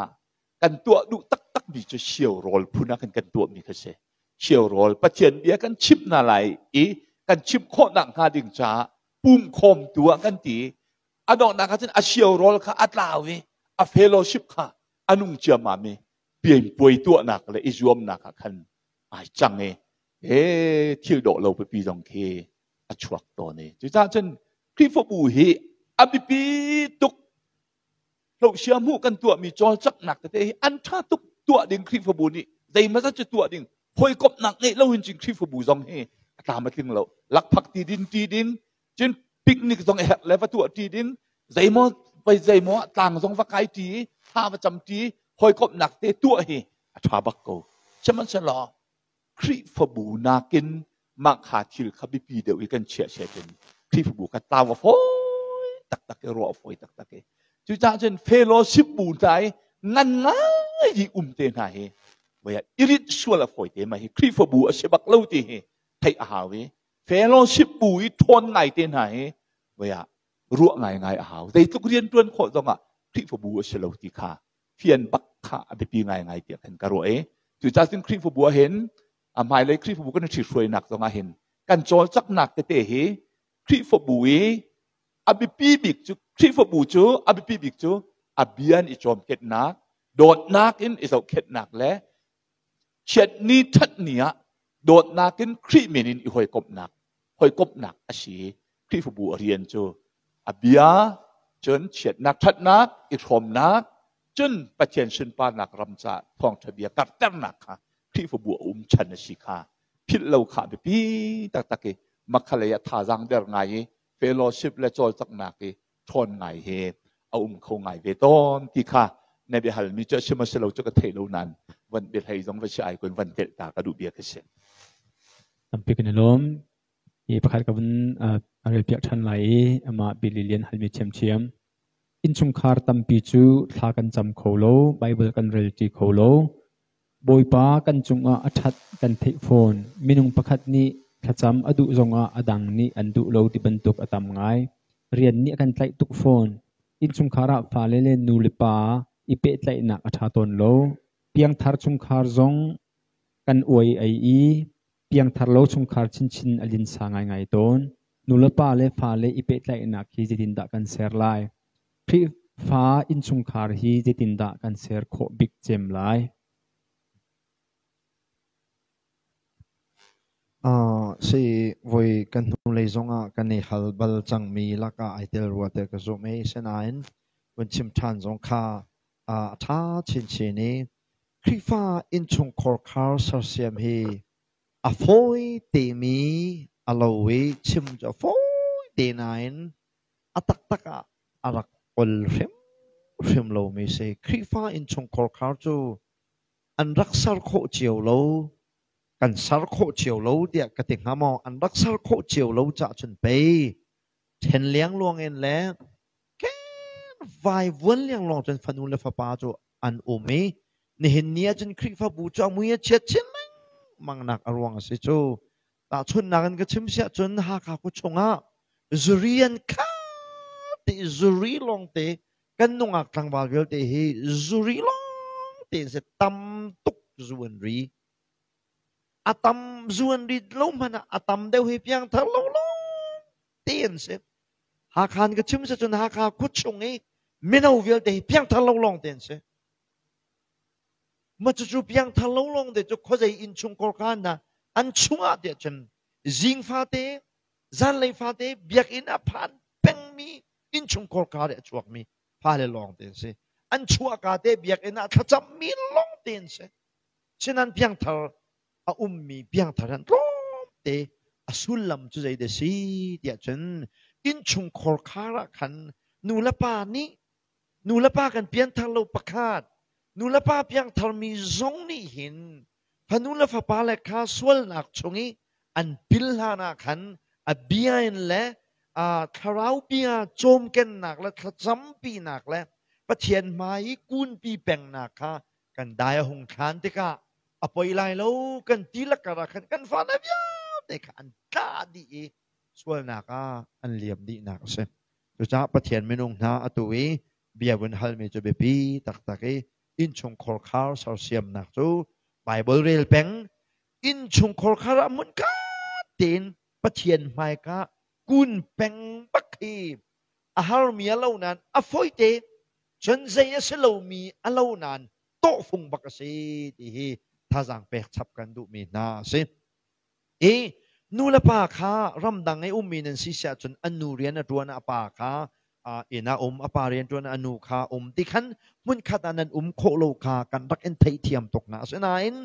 Speaker 2: kan tuah duh taktak mi cu sio rawl phun ah kan kan tuah mi kha si. Sio rawl Pathian bia kan chimh hna lai i kan chimh khawh nak hnga ding caah pum khawm tu ah kan ti. A donghnak ah cun a sio rawl kha a tlau i a fellowship kha a nung ciammam i pianpuai tuahnak le i zuamnak ah khan ai cang i he thil dawh lo pipi zong khi a chuak tawn i cucaah cun Khrihfabu hi a biapi tuk. Hlohsia hmuh kan tuahmi cawlcanghnak tete hi an ṭha tuk. Tuah ding Khrihfabu nih zeimawzat cu tuah ding, hawikomhnak ngeih lo hin cun Khrihfabu zong hi a tlam a tling lo. Lakphak ti din ti ding cun picnic zong i herh le va tuah ṭi ding, zeimaw vai zeimaw ah tlang zong va kai ṭi, thla va cam ṭi, hawikomhnak te tuah hi a ṭha bak ko. Sihmanhsehlaw Khrihfabu nakin mah kha thil kha biapi deuh i kan chiah cun Khrihfabu kha tlau a fawi taktak i ruah a fawi taktak i cucaah cun fellowship bu hna i ngan ngai i um te hna hi voi ah i rinh sual a fawi te ma hi Khrihfabu a si bak lo ti hi theih a hau i fellowship bu i ṭhawn ngai te hna hi voi ah ruah ngaingai a hau. Zeitluk rian ṭuan khawh zongah Khrihfabu a si lo ti kha fian bak kha a biapi ngaingai tiah khan ka ruah i cucaah cun Khrihfabu ah hin a hmailei Khrihfabu kan i ṭhithruainak zongah hin kan cawlcanghnak tete hi Khrihfabu i a biapi bik cu Khrihfabu cu a biapi bik cu a bia in i cawmkennak, dawtnak in i zohkhenhnak le chiatni ṭhatni ah dawtnak in Khrih min in i hawikomhnak hawikomhnak a si. Khrihfabu a rian cu a bia, cun chiatnak ṭhatnak i hrawmnak, cun Pathian sunparnak ram caah thawngṭha bia karhternak kha Khrihfabu a um chan a si kha philh lo kha biapi taktak i makhalei ah thazaang der ngai i fellowship le cawlcanghnak i ṭhawn ngai he a um kho ngai ve tawn ti kha na biahalmi cu a si maw si lo cu ka thei lo nain van biahlei zong va si ai kun van telh ta ka duh bia ka si.
Speaker 1: Tampi kan i lawm. Hi pakhat ka vun rel piak ṭhan lai i amah Billy Lian halmi ṭhiamṭhiam. Innchungkhar tampi cu thla kan cam kho lo, Baibal kan relṭi kho lo. Bawipa kan cungah a ṭhat kan theih fawn. Minung pakhat nih thlacam a duh zongah a dang nih an duh lo ti bantuk a tam ngai. Rian nih a kan tlaih tuk fawn. Innchungkhar ah fale le nu le pa i pehtlaihnak a ṭha tawn lo. Piangthar chungkhar zong kan uai ei i piangthar lo chungkhar chinchin a linsa ngaingai tawn. Nulepa le fale i pehtlaihnak hi zeitindah kan ser lai? Khrihfa innchungkhar hi zeitindah kan ser khawh bik cem lai?
Speaker 3: Si voi kan hnulei zongah kan i hal bal cangmi lakah ai tel rua tiah ka zumh i sinain vun chim ṭhan zong kha a ṭha chinchin i Khrihfa innchungkhar khar sersiam hi a fawi temi a lo i chim cu a fawi te nain a taktak ah a rak ol hrimhrim lomi si. Khrihfa innchungkhar khar cu an rak ser khawh cio lo, kan ser khawh cio lo tiah ka ti hnga maw? An rak ser khawh cio lo cah cun pei ṭhen liangluang in le ken vaivuan lianglawng cun fanu le fapa cu an um i nihin ni ahcun Khrihfabu cu a mui a chiat chin lengmang nak a ruang a si cu. Tahchunhnak in ka chim siah cun Hakha khua chungah zuri an khat ti zuri lawngte kan nungak tlangval vialte hi zuri lawngte in si tam tuk zu an ri. A tam zu an rit lo hmanh ah a tam deuh hi piangthar lo lawngte an si. Hakha in ka chim si cun Hakha khua chung i mino vialte hi piangthar lo lawngte an si. Ma cucu piangthar lo lawngte cu khuazei innchungkhar kha hna an chungah tiah cun zing fate zanlei fate biakinn a phan pengmi innchungkhar kha a chuakmi fale lawngte an si. An chuahka te biakinn ah thlacammi lawngte an si. Sinan piangthar a ummi piangthar an tlawmte a sullam cu zei dah si tiah cun innchungkhar khar ah khan nu le pa nih nu le pa kan pianthar lo pakhat nu le pa piangthar mi zong nih hin fanu le fapa le kha sualnak chung i an pil hlan ah khan a bia in le thlarau bia cawmkennak le thlacampinak le Pathian hmai i kunpi pengnak kha kan dai a hung thlan tikah a poi lai lo kan ti lakar ah khan kan fale vialte kha an tla dih i sualnak ah an liam dihnak a si. Cucaah Pathian minung hna atu i bia vun halmi cu biapi taktak i innchungkhar khar sersiamnak cu Baibal rel peng innchungkhar khar ah hmunkhat tein Pathian hmaika kun peng bak hi a harmi a lo nain a fawite cun zei a si lomi a lo nain tawhfung bak a si ti hi thazaang pek chap kan duhmi hna a si. I nu le pa kha ramdang i ummi nan si siah cun an nu rian a ṭuan a pa kha inn ah um a pa rian ṭuan a nu kha um ti khan hmunkhat ah nan um khawh lo kha kan rak in theihthiam tuk hna. Asinain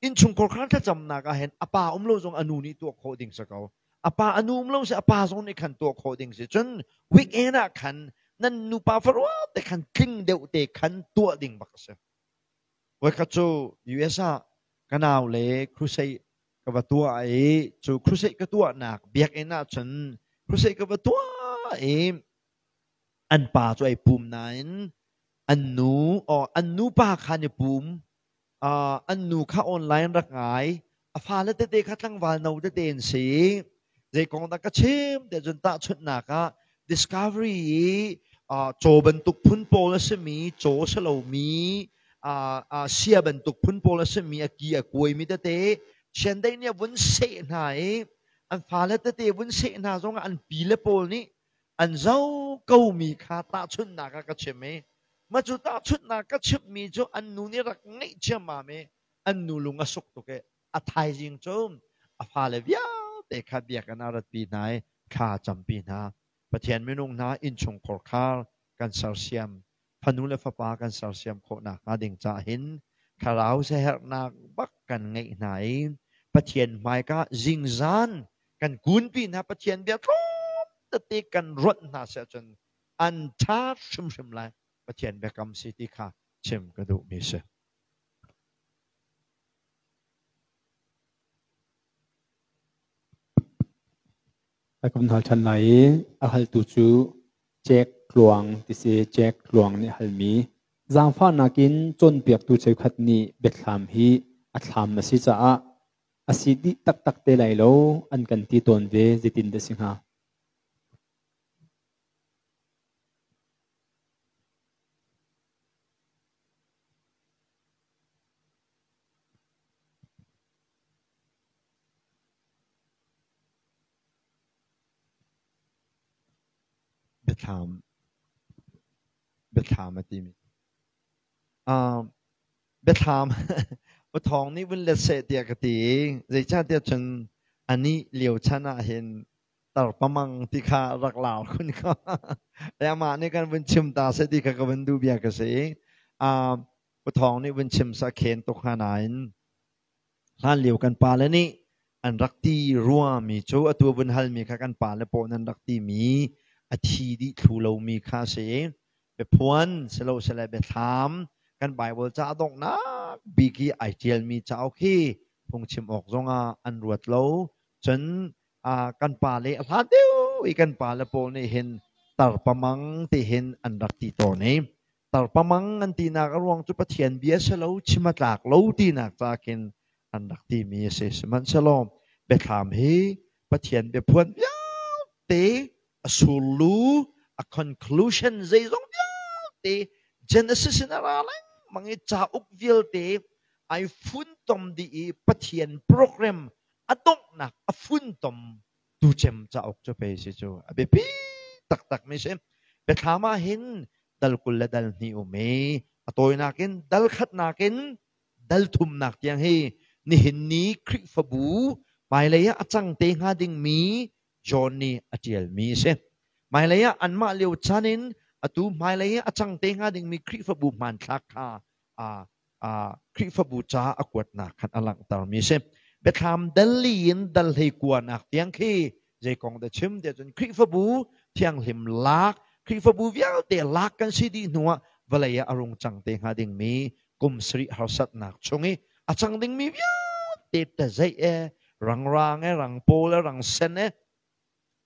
Speaker 3: innchungkhar khan thlacamnak ah hin a pa um lo zong a nu nih tuah khawh ding si ko. A pa a nu um lo si a pa zong nih khan tuah khawh ding si. Cun weekend ah khan nan nupa farua te khan tling deuh te khan tuah ding bak a si. Voikhat cu US ah ka nau le crusade ka va tuah i cu crusade ka tuahnak biakinn ah cun crusade ka va tuah i an pa cu ai pum nain an nu oh, an nupa kha an i pum an nu kha online rak ngai a fale tete kha tlangval no tete an si zei kong dah ka chim te cun tahchunhnak ah discovery i caw bantuk phun pawl a simi caw si lomi sia bantuk phun pawl a simi a ki a kuaimi tete chiandeih nih a vun seh hna i an fale tete vun seh hna zongah an pile pawl nih an zoh komi kha tahchunhnak ah ka chim i mah cu tahchunhnak ka chimhmi cu an nu nih rak ngeih ciammam i an nu lung a suk tuk i a thaizing cu a fale vialte kha biakinn ah ratpi hna i thla campi hna. Pathian minung hna innchungkhar khar kan sersiam fanu le fapa kan sersiam khawh nakhnga ding caah hin thlarau siaherhnak bak kan ngeih hna i Pathian hmaika zingzan kan kunpi hna Pathian bia tlawm tete kan ruanh hna si ahcun an ṭha hrimhrim lai Pathian biakam si ti kha chim ka duhmi si.
Speaker 1: A kan hal ṭhan lai i a haltu cu Jack Tluang ti si. Jack Tluang nih a halmi zaangfahnak in cawnpiaktu cheukhat nih biathlam hi a thlam a si caah a si dih taktak te lai lo an kan ti tawn ve zeitin dah si hnga?
Speaker 3: Biathlam biathlam a timi biathlam pathawng nih vun let seh tiah ka ti i zeicahtiah cun anih lio chan ah hin tarpamang ti kha rak lar khun ko le amah nih kan vun chim ta seh ti kha ka vun duh bia ka si pathawng nih vun chim sa khen tuk hnga nain Hlanlio kan pale nih an rak ti ruami cu atu vun halmi kha kan pale pawl nan rak timi a thi dih thlu lomi kha a si. Biaphuan silosile biathlam kan Baibal ca donghnak bik i ai ṭialmi cauk hi phungchim awk zongah an ruat lo. Cun kan pale a hlan deuh i kan pale pawl nih hin Tarpamang tihin an rak ti tawn i tarpamang an tinak a ruang cu Pathian bia si lo chim a tlak lo tinak ca khin an rak timi a si. Sihmanhsehlaw biathlam hi Pathian biaphuan vialte a surlu a conclusion zeizong vialte Genesis in a ra lengmang i cauk vialte ai funtom dih i Pathian program a donghnak a funtom tucem cauk cu pei si cu a biapi taktak mi si. Biathlam ah hin dal 20 le dal 2 um i a tawinak in dal khatnak in dal thumnak tiang hi nihin ni Khrihfabu hmailei ah a cang te hnga dingmi John nih a ṭialmi a si. Hmailei ah anmah lio chan in atu hmailei ah a cang te hnga dingmi Khrihfabu hmanthlak kha Khrihfabu ca a kuatnak khan a langhtermi a si. Biathlam dal li in dal hlei kuanak tiang khi zei kong dah chim tiah cun Khrihfabu thianghlim lak Khrihfabu vialte lak kan si dih hnuah vawlei ah a rung cang te hnga dingmi kum sarih harsatnak chung i a cang dingmi vialte tazeih e rangrang e rangpawl e rangsen e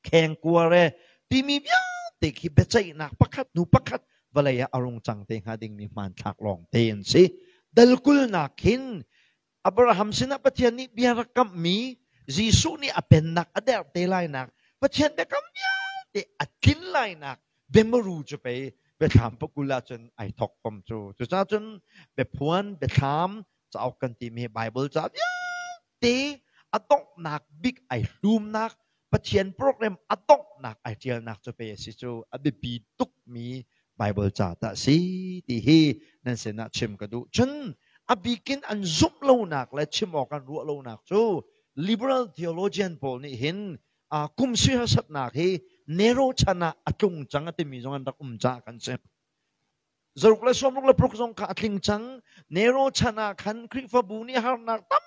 Speaker 3: khengkuar e timi vialte khi biaceihnak pakhat hnu pakhat vawlei ah a rung cang te hnga dingmi hmanthlak lawng te an si. Dal kulnak hin Abraham sinah Pathian nih bia rak kamhmi Jesuh nih a pennak a derh te lainak Pathian biakam vialte a tlin lainak biamaru cu pei biathlam pakul ahcun ai thok fom cu. Cucaah cun biaphuan biathlam cauk kan timi Bible ca vialte a donghnak bik ai hlumnak Pathian program a donghnak ai ṭialnak cu pei a si cu a biapi tukmi Bible ca tah si ti hi nan sinah chim ka duh. Cun a bikin an zumh lonak le chim awk an ruah lonak cu liberal theologian pawl nih hin kum sui harsatnak hi Nero chan ah a tlung cang a timi zong an rak um caah kan si. Zaruk le sawmruk le paruk zong kha a tling cang. Nero chan ah khan Khrihfabu nih harnak tam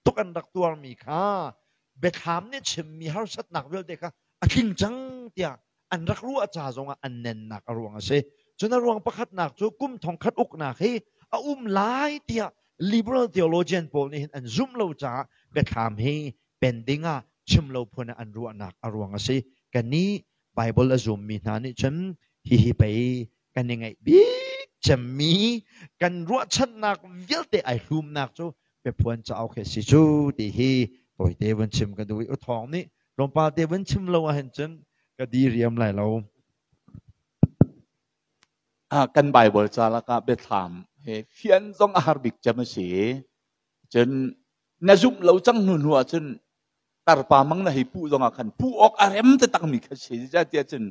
Speaker 3: tuk an rak tuarmi kha biathlam nih chimmi harsatnak vialte kha a tling cang tiah an rak ruah ca zongah an nennak a ruang a si. Cun a ruang pakhatnak cu kum thongkhat uknak hi a um lai tiah liberal theologian pawl nih hin an zumh lo caah biathlam hi pending ah chim lo phun ah an ruahnak a ruang a si. Kannih Bible a zummi hna nih cun hihi pei kan i ngaih bik cemmi kan ruahchannak vialte ai hlumnak cu biaphuan cauk hi si cu ti hi tawite vun chim ka duh i uthawng nih tlawmpal te vun chim lo ahhin cun ka di riam lai lo.
Speaker 2: Kan Bible ca lakah biathlam he fian zong a har bik cem a si. Cun na zumh lo cang hnu hnu ahcun tarpa mang na hei puh zongah khan puh awk a rem takmi kha si. Zeicahtiah cun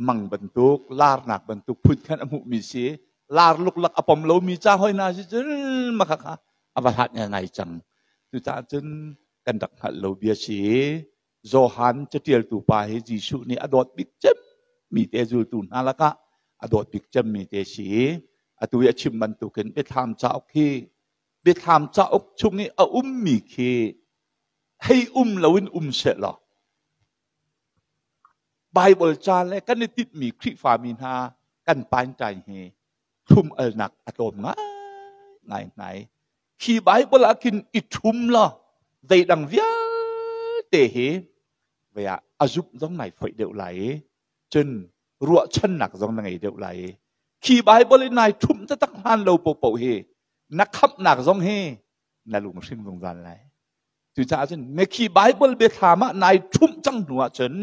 Speaker 2: mang bantuk larnak bantuk phun khan a hmuhmi si. Lar luklak a pom lomi ca hoi hna si cun mah kha a va hlat ngai cang. Cucaah cun kan rak hngalh lo bia si. Johan catialtu pa hi Jesuh nih a dawt bik cemmi te zultu hna lakah a dawt bik cemmi te si. Atu i a chim bantukin Biathlam cauk hi Biathlam cauk chung i a ummi khi hei um loin um seh law Bible ca le kan i tinhmi Khrihfami hna kan paintai hi thlum alnak a tlawm ngai ngai ngai. Khi Bible ah khin i ṭhum law zeidang vialte hi vei ah a zumh zong nai foih deuh lai i cun ruahchannak zong na ngei deuh lai i khi Bible i nai ṭhumh taktak hlan lo paohpaoh hi na khamhnak zong hi na lunghring zungzal lai. Cucaah cun na khi Bible biathlam ah nai ṭhumh cang hnu ahcun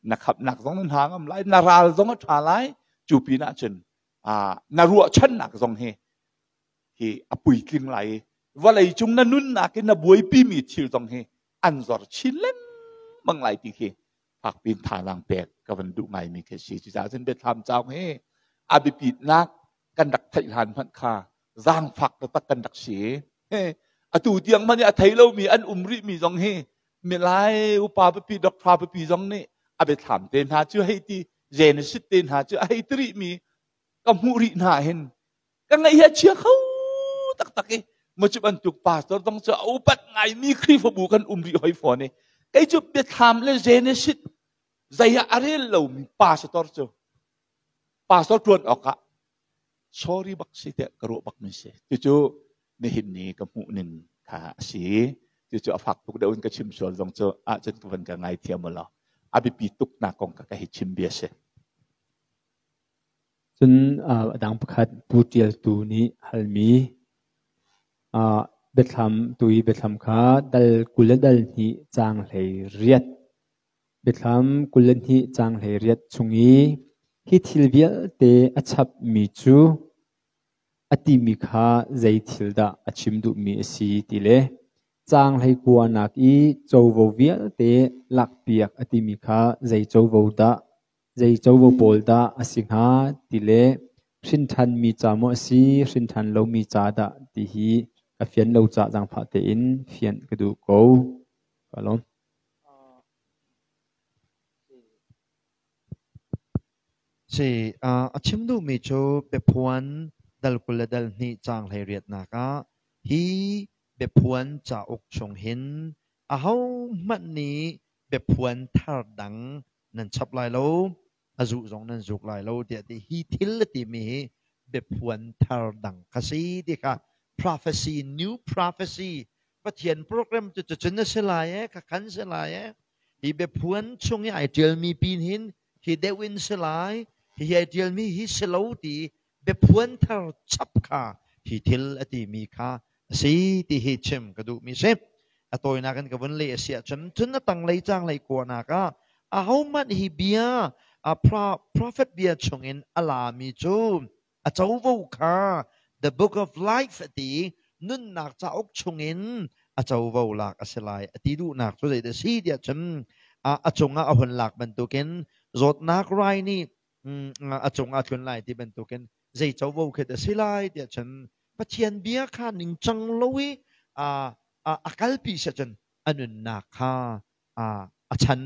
Speaker 2: na khamhnak zong na hna ngam lai, na ral zong a ṭha lai, cu pin ahcun na ruahchannak zong hi hi a puitling lai i vawlei cung na nunnak i na buaipimi thil zong hi an zor chin lengmang lai ti khi fakpin thazaang pek ka van duh ngaimi khi si. Cucaah cun biathlam cauk hi a biapitnak kan rak theih hlan hmanh kha zaangfak taktak kan rak si. Atu tiang hmanh i a thei lomi an um rihmi zong hi milai upa pipi doctor pipi zong nih a biathlam te hna cu hei ti Genesis te hna cu a hei ti rihmi ka hmuh rih hna hin ka ngaih hi a chia kho taktak i maw cu bantuk pastor dong cu a upat ngaimi Khrihfabu kan um rih hoi fawn i kei cu biathlam le Genesis zei ah a rel lomi pastor cu pastor ṭuan awkah sorry bak si tiah ka ruah bak mi si. Cucu nihin ni ka hmuh ning kha a si. Cucu a fak tuk deuh in ka chim sual zong cu ahcun ka van ka ngaithiam law. A biapi tuknak kong kha ka hei chim bia si.
Speaker 1: Cun a dang pakhat Pu Ṭial Tu nih halmi biathlam tu i biathlam kha dal 22 caang 18 biathlam 22 caang 18 chung i hi thil vialte a chapmi cu a timi kha zei thil dah a chim duhmi a si ti le caang 19 nak i covo vialte lakpiak a timi kha zei covo dah zei covo pawl dah a si hnga ti le hrinṭhanmi ca maw a si, hrinṭhan lomi ca dah ti hi ka fian lo caah zaangfah tein fianh ka duh ko. Ka lawm.
Speaker 3: Si, a chim duhmi cu biaphuan dal 22 caang 18 nak ah hi biaphuan cauk chung hin ahohmanh nih biaphuan thar dang nan chap lai lo, a zuh zong nan zuk lai lo tiah ti hi thil a timi hi biaphuan thar dang kha si ti kha prophecy, new prophecy, Pathian program cu cucun a si lai e, kha khan si lai e. Hi biaphuan chung i ai ṭialmi pin hin hi deuh in si lai, hi ai ṭialmi hi si lo ti biaphuan thar chap kha hi thil a timi kha a si ti hi chim ka duhmi si. A tawinak in ka vun leh a si ahcun cun a tanglei caanglei kuahnak ah ahohmanh hi bia a prophet bia chungin a lami cu a covo kha the book of life a ti nunnak cauk chungin a covo lak a si lai a ti duhnak cu zeidah si tiah cun a cungah a hun lak bantukin zawtnak rai nih a cungah tlun lai ti bantukin zei covo khi a si lai tiah cun Pathian bia kha ningcang lo i a kalpi si cun a nunnak kha a chan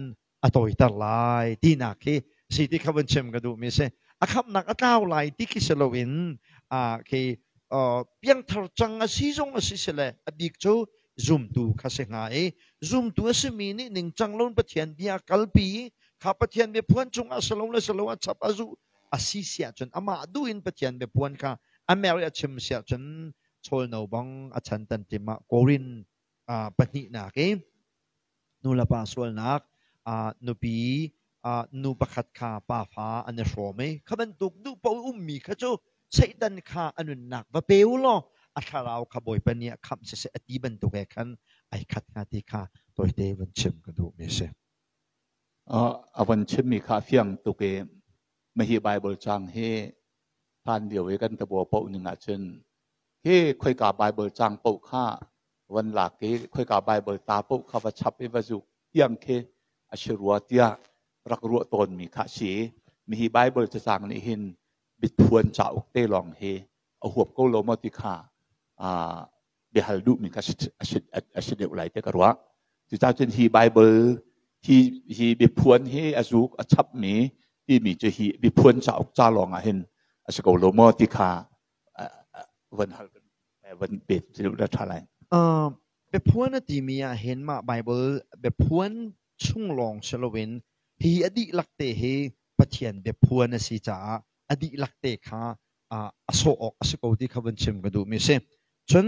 Speaker 3: a tawiter lai tinak khi si ti kha vun chim ka duhmi si. A khamhnak a tlau lai ti khi si loin khi piangthar cang a si zong a si si le a bik cu zumtu kha si hnga i zumtu a simi nih ningcang lo in Pathian bia kalpi kha Pathian biaphuan cungah si lo le si lo a chap a zuh a si si ahcun amah duh in Pathian biaphuan kha a mer i a chim si ahcun chawlno bang a chan tan tim ah Korin pahnihnak i nulepa sualnak nupi nu pakhat kha pa fa an i hrawm i kha bantuk duh paoh ummi kha cu Satan kha a nunnak va pe u law a thlarau kha Bawipa nih a khamh siseh a ti bantuk he khan ai khat hnga ti kha tawite vun chim ka duhmi a si.
Speaker 2: A von chimmi kha a fiang tuk i mahi Bible caang hi hlan lio i kan tabua paoh ning ahcun hi khoika Bible caang paoh kha van lak i khoika Bible ta paoh kha va chap i va zuk tiang khi a si rua tiah rak ruah tawnmi kha a si. Mihi Bible cacang nih hin biaphuan cauk te lawng hi a huap ko lo maw ti kha biahal duhmi kha a si deuh lai te ka ruah. Cucaah cun hi Bible hi hi biaphuan hi a zuk a chapmi timi cu hi biaphuan cauk ca lawng ah hin a si ko lo maw ti kha van hal van pet deuh ṭha lai.
Speaker 3: Biaphuan a timi ah hin mah Bible biaphuan chung lawng si loin hi a dihlak te hi Pathian biaphuan a si caah a dihlak te kha a sawh awk a si ko ti kha vun chim ka duhmi a si. Cun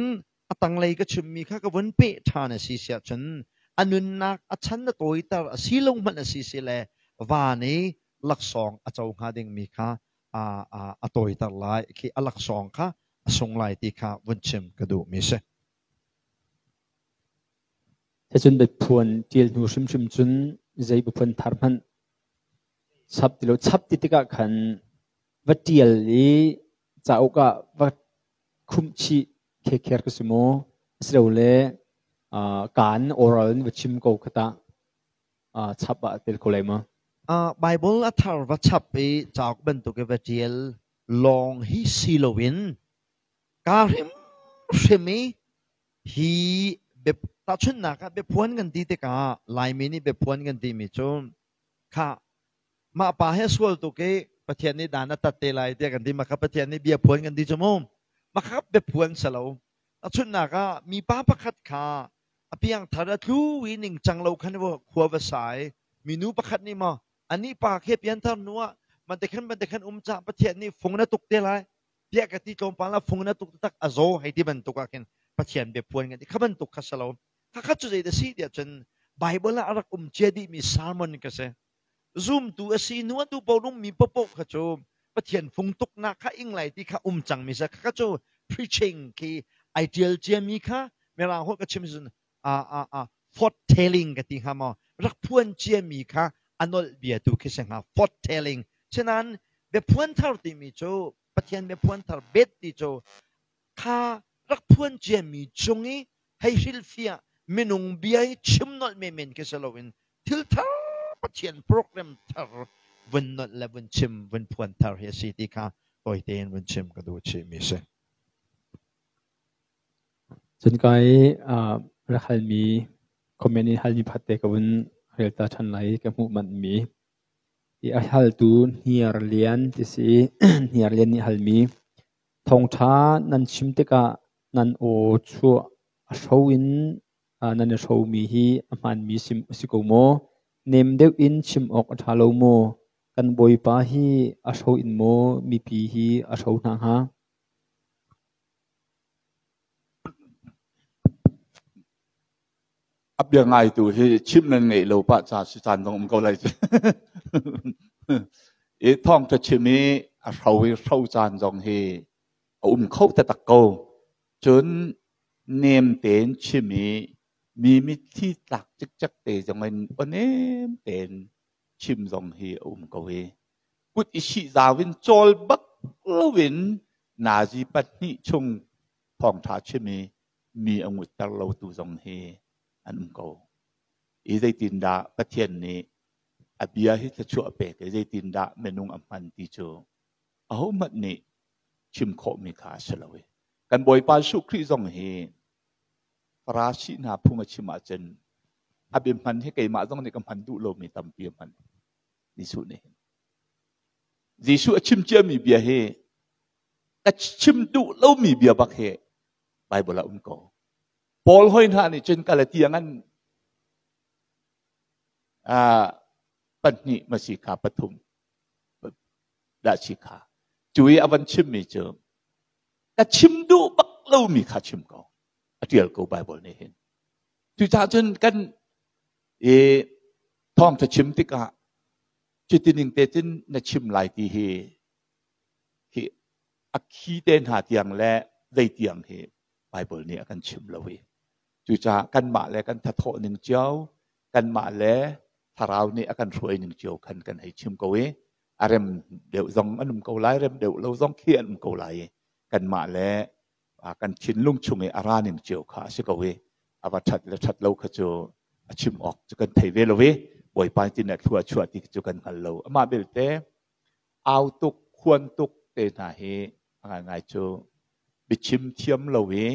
Speaker 3: a tanglei ka chimmi kha ka vun peh ṭhan a si siah cun a nunnak a chan a tawiter a si lo hmanh a si si le van i laksawng a co hnga dingmi kha a tawiter lai khi a laksawng kha a sung lai ti kha vun chim ka duhmi a si.
Speaker 1: Cun biaphuan ṭial hnu hrimhrim cun zei biaphuan thar hmanh chap ti lo. Chap ti tikah khan va ṭial i cauk ah va khumh chih khekher ka si maw? Asilole kaan oral in va chim ko kha tah chap ah tel kho lai maw?
Speaker 3: Bible a thar va chap i cauk bantuk i va ṭial lawng hi si loin kaa hrimhrim i hi tahchunhnak ah biaphuan kan ti tikah Laimi nih biaphuan kan timi cu kha mah pa he sual tuk i Pathian nih dan a tat te lai tiah kan ti. Mah kha Pathian nih bia phuan kan ti cu mu. Mah kha biaphuan si lo. Tahchunhnak ah mipa pakhat kha a piangthar a tlu i ningcang lo khan khua va sa i minu pakhat nih maw anih pa khi pianthar hnu ah bantekhan bantekhan um cah Pathian nih fung na tuk te lai tiah ka ti tlawmpal ah fung na tuk tak a zaw hei ti bantuk ah khin Pathian biaphuan kan ti kha bantuk kha si lo. Khakhat cu zei dah si tiah cun Bible ah a rak um cia dihmi sermon ka si. Zumtu a si nu atu paoh ummi paohpaoh kha cu Pathian fung tuknak kha ing lai ti kha um cangmi si. Kha cu preaching khi ai ṭial ciami kha Mirang holh ka chim cun foretelling ka ti hnga maw rak phuan ciami kha a nolh bia tu khi si hnga foretelling. Sinain biaphuan thar timi cu Pathian biaphuan thar bet ti cu kha rak phuan ciami cung i hei hrilhfiah minung bia i chim nolh menmen khi si loin thil thar Pathian program thar vun nolh le vun chim vun phuan thar hi a si ti kha tawi tein vun chim ka duh chihmi si.
Speaker 1: Cun ka i rak halmi comment in halmi phat te ka vun rel ta ṭhan lai ka hmuh manhmi. I a haltu Hniar Lian ti si i Hniar Lian nih halmi thawngṭha nan chim tikah nan aw chuah a hro in nan i hromi hi a hmaanmi a si ko maw? Nem deuh in chim awk a ṭha lo maw? Kan Bawipa hi a hro in maw mipi hi a hro hna hnga?
Speaker 2: A bia ngaitu hi chimh nan ngeih lo pah ca si caan zong um ko lai. I thawngṭha chim i a hro i hro caan zong hi a um kho taktak ko. Cun nem tein chim i mi mitthli tlak cikcek te zong in aw nem tein chim zong hi a um ko i kut i sih zau in cawl bak loin nazi pahnih chung thawngṭha chim i mi a ngutter lotu zong hi an um ko. I zeitindah Pathian nih a bia hi thluachuah pek i zeitindah minung a hman ti cu ahohmanh nih chim khawhmi kha a si lo i kan Bawipa Jesuh Khrih zong hi Farasi hna phung a chim ahcun a bia hman hi keimah zong nih ka hman duh lomi tampi a hman Jesuh nih hin. Jesuh a chim ciami bia hi ka chim duh lomi bia bak hi Bible ah um ko. Paul hoi hna nih cun Galatia ngan pahnih ma si kha pathum dah si kha cu i a van chimmi cu ka chim duh bak lomi kha chim ko a tial ko Bible nih hin cucaah cun kan i thawngtha chim tikah cuti ning te cun na chim lai ti hi hi a khi te hna tiang le zei tiang hi Bible nih a kan chim lo i cucaah kanmah le kan thathawh ning cio kanmah le thlarau nih a kan hruai ning cio khan kan hei chim ko i a rem deuh zong an um ko lai rem deuh lo zong khi an um ko lai i kanmah le kan thinlung chung i a ra ning cio kha a si ko i a va ṭhat le ṭhat lo kha cu a chim awk cu kan thei ve lo i Bawipa tin a thlua chuah ti cu kan hngal lo amah belte au tuk khuan tuk te hna hi a ngaingai cu biachim thiam lo i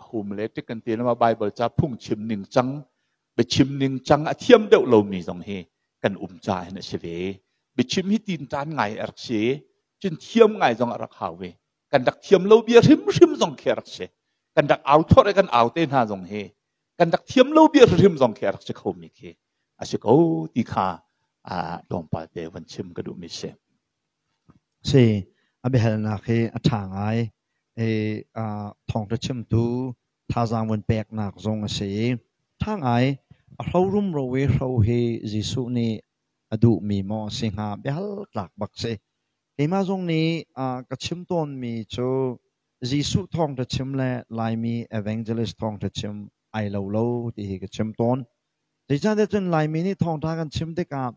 Speaker 2: hum le tik kan ti lama Bible ca phungchim ning cang biachim ning cang a thiam deuh lomi zong hi kan um ca hin a si ve biachim hi tin tan ngai a rak si cun thiam ngai zong a rak hau ve kan rak thiam lo bia hrimhrim zong khi a rak si kan rak au thawt i kan au te hna zong hi kan rak thiam lo bia hrimhrim zong khi a rak si kho mi khi a si ko ti kha tlawmpal te van chim ka duhmi si.
Speaker 3: Si, a biahalnak hi a ṭha ngai. I thawngṭha chimtu thazaang vun peknak zong a si i ṭha ngai. A hro rumro i hro hi Jesuh nih a duhmi maw a si hnga biahal tlak bak si. Keimah zong nih ka chim tawnmi cu Jesuh thawngṭha chim le Laimi evangelist thawngṭha chim ai lo lo ti hi ka chim tawn. Zeicahtiah cun Laimi nih thawngṭha kan chim tikah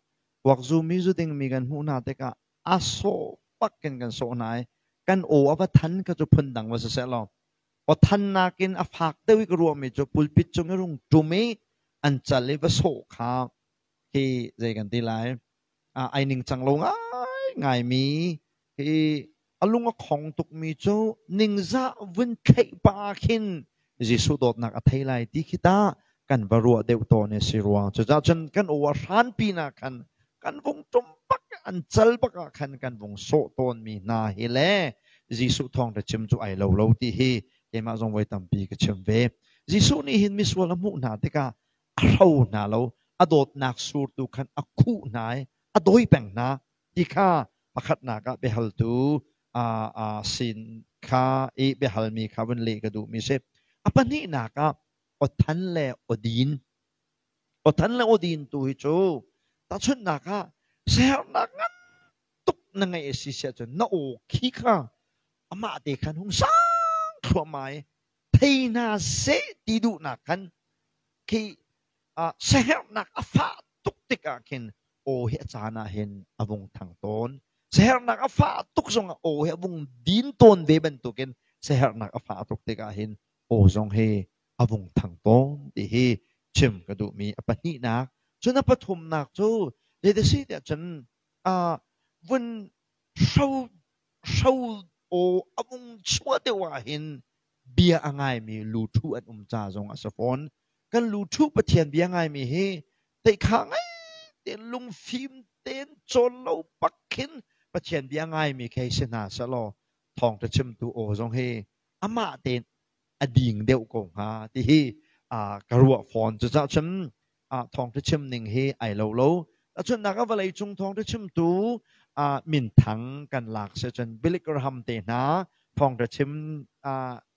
Speaker 3: kuakzumi zu dingmi kan hmuh hna tikah a sawh bak in kan sawh hna i kan aw a va than kha cu phundang va si seh law aw thannak in a fak deuh i ka ruahmi cu pulpit cung i rung ṭum i an cal i va sawh kha hi zei kan ti lai ai ningcang lo ngaingaimi hi a lung a khong tukmi cu ningzah vun theih pah khin Jesuh dawtnak a thei lai ti khi ta kan va ruah deuh tawn i si ruang cucaah cun kan aw a hran pinah khan kan vung tum bak an cal bak ah khan kan vung sawh tawnmi hna hi le Jesuh thawngṭha chim cu ai lo lo ti hi keimah zong voi tampi ka chim ve. Jesuh nih hin misual a hmuh hna tikah a hro hna lo a dawtnak surtu khan a khuh hna i a dawi peng hna ti kha pakhatnak ah biahaltu sin kha i biahalmi kha vun leh ka duhmi si. A pahnihnak ah awthan le awdin. Awthan le awdin tu hi cu Tahchunhnak ah, siaherhnak ngan tuk na ngeih a si siah cun na aw khi kha amah te khan hung sang thluahmah i thei hna seh ti duhnak khan khi siaherhnak a fah tuk tikah khin aw hi a caan ah hin a vung thang tawn. Siaherhnak a fah tuk zongah aw hi a vung din tawn ve bantukin siaherhnak a fah tuk tikah hin aw zong hi a vung thang tawn ti hi chim ka duhmi a pahnihnak. Cun a pathumnak cu zeiti tiah cun vun hro hro aw a vung chuah deuh ah hin bia a ngaimi luthu an um ca zong a si fawn. Kan luthu Pathian bia ngaimi hi teikha ngai tein lungfim tein cawn lo bak khin Pathian bia ngaimi khi si hna sehlaw thawngṭha chimtu aw zong hi amah tein a ding deuh ko hnga ti hi ka ruah fawn. Cucaah cun thawngṭha chim ning hi ai lo lo. Tahchunhnak ah vawlei cung thawngṭha chimtu minthang kan lak si cun Billy Graham te hna thawngṭha chim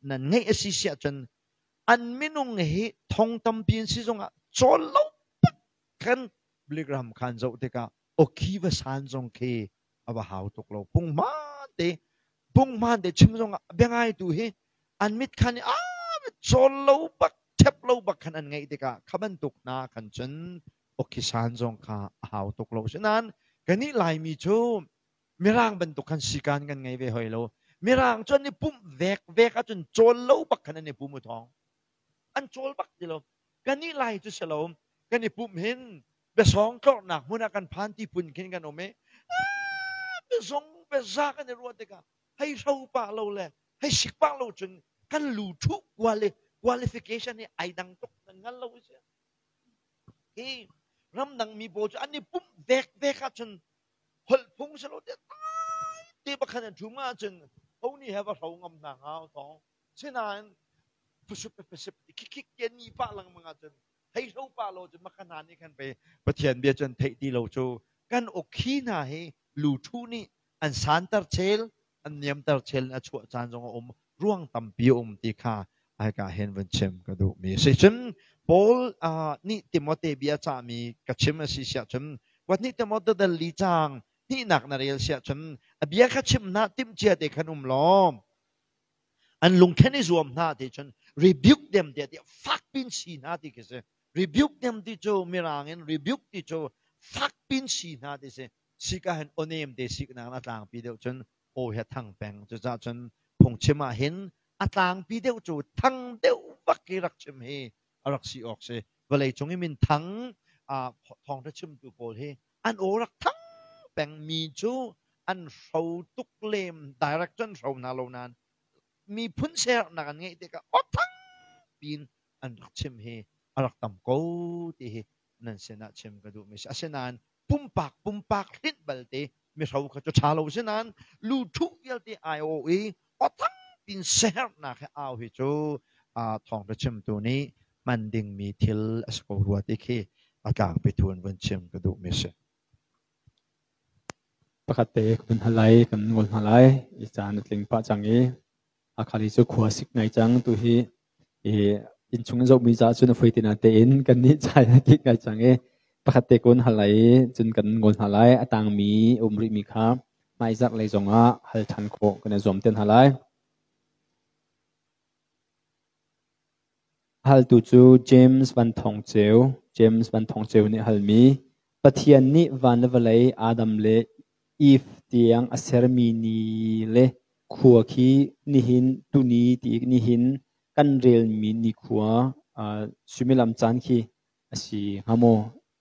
Speaker 3: nan ngeih a si siah cun an minung hi thong tampi an si zongah cawl lo bak khan Billy Graham khan zoh tikah awki va san zong khi a va hau tuk lo. Punghman te punghman te chim zongah biangaitu hi an mit khan i a cawl lo bak ṭhep lo bak khan an ngeih tikah kha bantuk hna khan cun awkhisan zong kha a hau tuk lo. Asinain kannih Laimi cu Mirang bantuk khan sikan kan ngei ve hoi lo. Mirang cu an i pumh vek vek ahcun cawl lo bak khan an i pum u thawng. An cawl bak ti lo. Kannih Lai cu si lo. Kan i pumh hin biasawng tlorhnak hmun ah kan phan ti phun khin kan um i biazong biaza kan i ruah tikah hei hro pah lo le hei sik pah lo cun kan lu thuh qualification hi ai dang tuk nan hngal lo si. Hi ramdang mi pawl cu an i pumh vek vek ahcun holh phung si lo te te pakhat an ṭhum ahcun ho nih he va hro ngam hna hnga thawng. Sinain phusup phusup khik te ni pah lengmang ahcun thei hlo pa lo cu maka hna nih khan pei Pathian bia cu an theih ti lo cu kan awkhi hna hi luthu nih an santer chel an niamter chel a chuah caan zong a um ruang tampi a um ti kha hika hin vun chim ka duh mi a si. Cun Paul nih Timote bia cahmi ka chim a si siah cun kuat nih Timote dal li cang hnihnak na rel siah cun a bia kha chim hna timhcia te khan um law an lungthlen i zuam hna ti cun rebuke them tiah ti fakpin si hna ti khi si. Rebuke them ti cu mirang in rebuke ti cu fakpin si hna ti si. Sik ah hin onem te siknak a tlangpi deuh cun aw he thang peng. Cucaah cun phungchim ah hin a tlangpi deuh cu thang deuh bak hi rak chim hi a rak si awk si. Vawlei cung i minthang thawngṭha chimtu pawl hi an aw rak thang peng mi cu an hro tuk lem direct cun hro hna lo nain miphun sernak an ngeih tikah aw thang piin an rak chim hi a rak tam ko ti hi nan sinah chim ka duhmi si. Asinain pumpak pumpak hlinh balte mihro kha cu ṭha lo si nain lu ṭhuh vialte ai awh i aw thang piin siaherhnak he au hi cu thawngṭha chimtu nih hman dingmi thil a si ko rua ti khi a tlangpi thu in vun chim ka duhmi a si.
Speaker 1: Pakhat te ka vun hal lai, kan ngol hna lai. I caan a tling pah cang i Akhali cu khua sik ngai cang. Tu hi i innchung in zohmi caah cun a foi ti natein kan nih cai a kik ngai cang i pakhat te kun hal lai i cun kan ngol hna lai. A tangmi a um rihmi kha hmaizarh lei zongah hal ṭhan khawh kan i zuam te hna lai. A haltu cu James Van Thawng Ceu. James Van Thawng Ceu nih a halmi Pathian nih van le vawlei Adam le Eve tiang a sermi ni le khua khi nihin tuni ti nihin kan relmi nikhua suimilam caan khi a si hnga maw?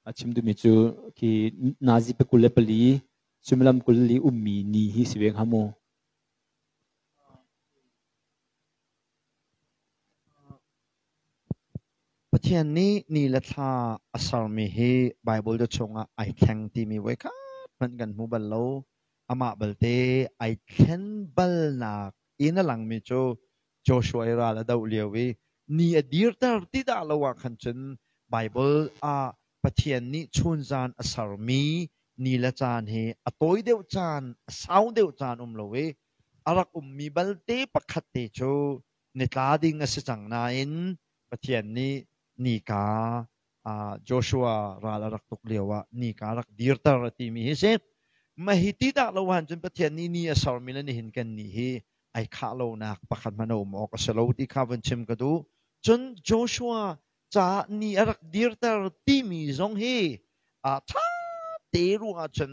Speaker 1: A chim duhmi cu khi nazi pe 24 suimilam 24 ummi ni hi si ve hnga maw?
Speaker 3: Pathian nih ni le thla a sermi hi Baibal ca chungah ai thleng timi voikhat hmanh kan hmu bal lo. Amah balte ai thlen balnak in a langmi cu Joshua i ral a doh lio i ni a dirter ti dah lo ah khan cun Baibal ah Pathian nih chunzan a sermi ni le caan hi a tawi deuh caan, a sau deuh caan um lo i a rak ummi balte pakhat te cu nitla ding a si cang nain Pathian nih nika Joshua ral a rak tuk lio ah nika rak dirter a timi hi si. Mah hi ti dah lo han cun Pathian nih ni a sermi le nihin kan ni hi ai khah lonak pakhat hmanh a um awk a si lo ti kha vun chim ka duh. Cun Joshua caah ni a rak dirter timi zong hi ṭha te ruangah cun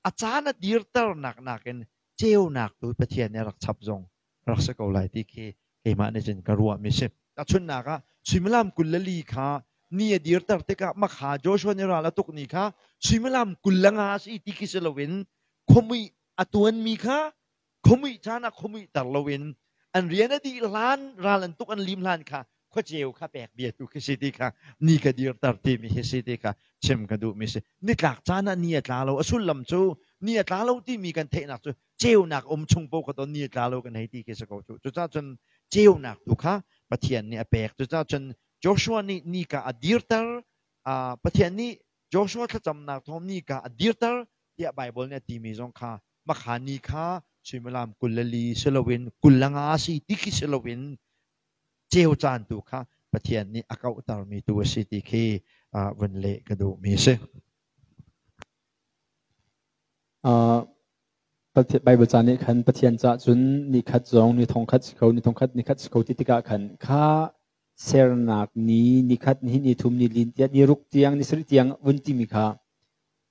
Speaker 3: a caan a dirternak nakin ceunak tu Pathian nih a rak chap zong rak si ko lai ti khi keimah nih cun ka ruahmi si. Tahchunhnak ah suimilam 24 kha ni a dirter tikah makha Joshua nih ral a tuk ni kha suimilam 25 a si ti khi si loin khuamuih a tuanmi kha khuamuih caan ah khuamuih ter loin an rian a dih hlan ral an tuk an lim hlan kha khuaceu kha pek bia tu khi si ti kha ni ka dirter timi hi si ti kha chim ka duhmi si. Nitlak caan ah ni a tla lo a sullam cu ni a tla lo timi kan theihnak cu ceunak um chung paoh kha ni a tla lo kan hei ti khi si ko cu. Cucaah cun ceunak tu kha Pathian nih a pek. Cucaah cun Joshua nih nika a dirter. Pathian nih Joshua thlacamnak thawng nika a dirter tiah Baibal nih a timi zong kha makha ni kha suimilam 24 si loin 25 si ti khi si loin ceu caan tu kha Pathian nih a kauhtermi tu a si ti khi vun leh ka duhmi a si.
Speaker 1: Baibal ca nih khan Pathian caah cun ni khat zong ni thong khat si kho, ni thong khat ni khat si kho ti tikah khan kha sernak ni, ni khat, ni ni thum, ni li tiah ni ruk tiang, ni sarih tiang vun timi kha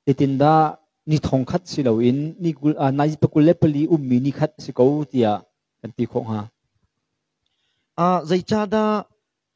Speaker 1: zeitindah ni thong khat si loin ni kul, nai 24 ummi ni khat si ko tiah kan ti khawh hnga?
Speaker 3: Zeicahdah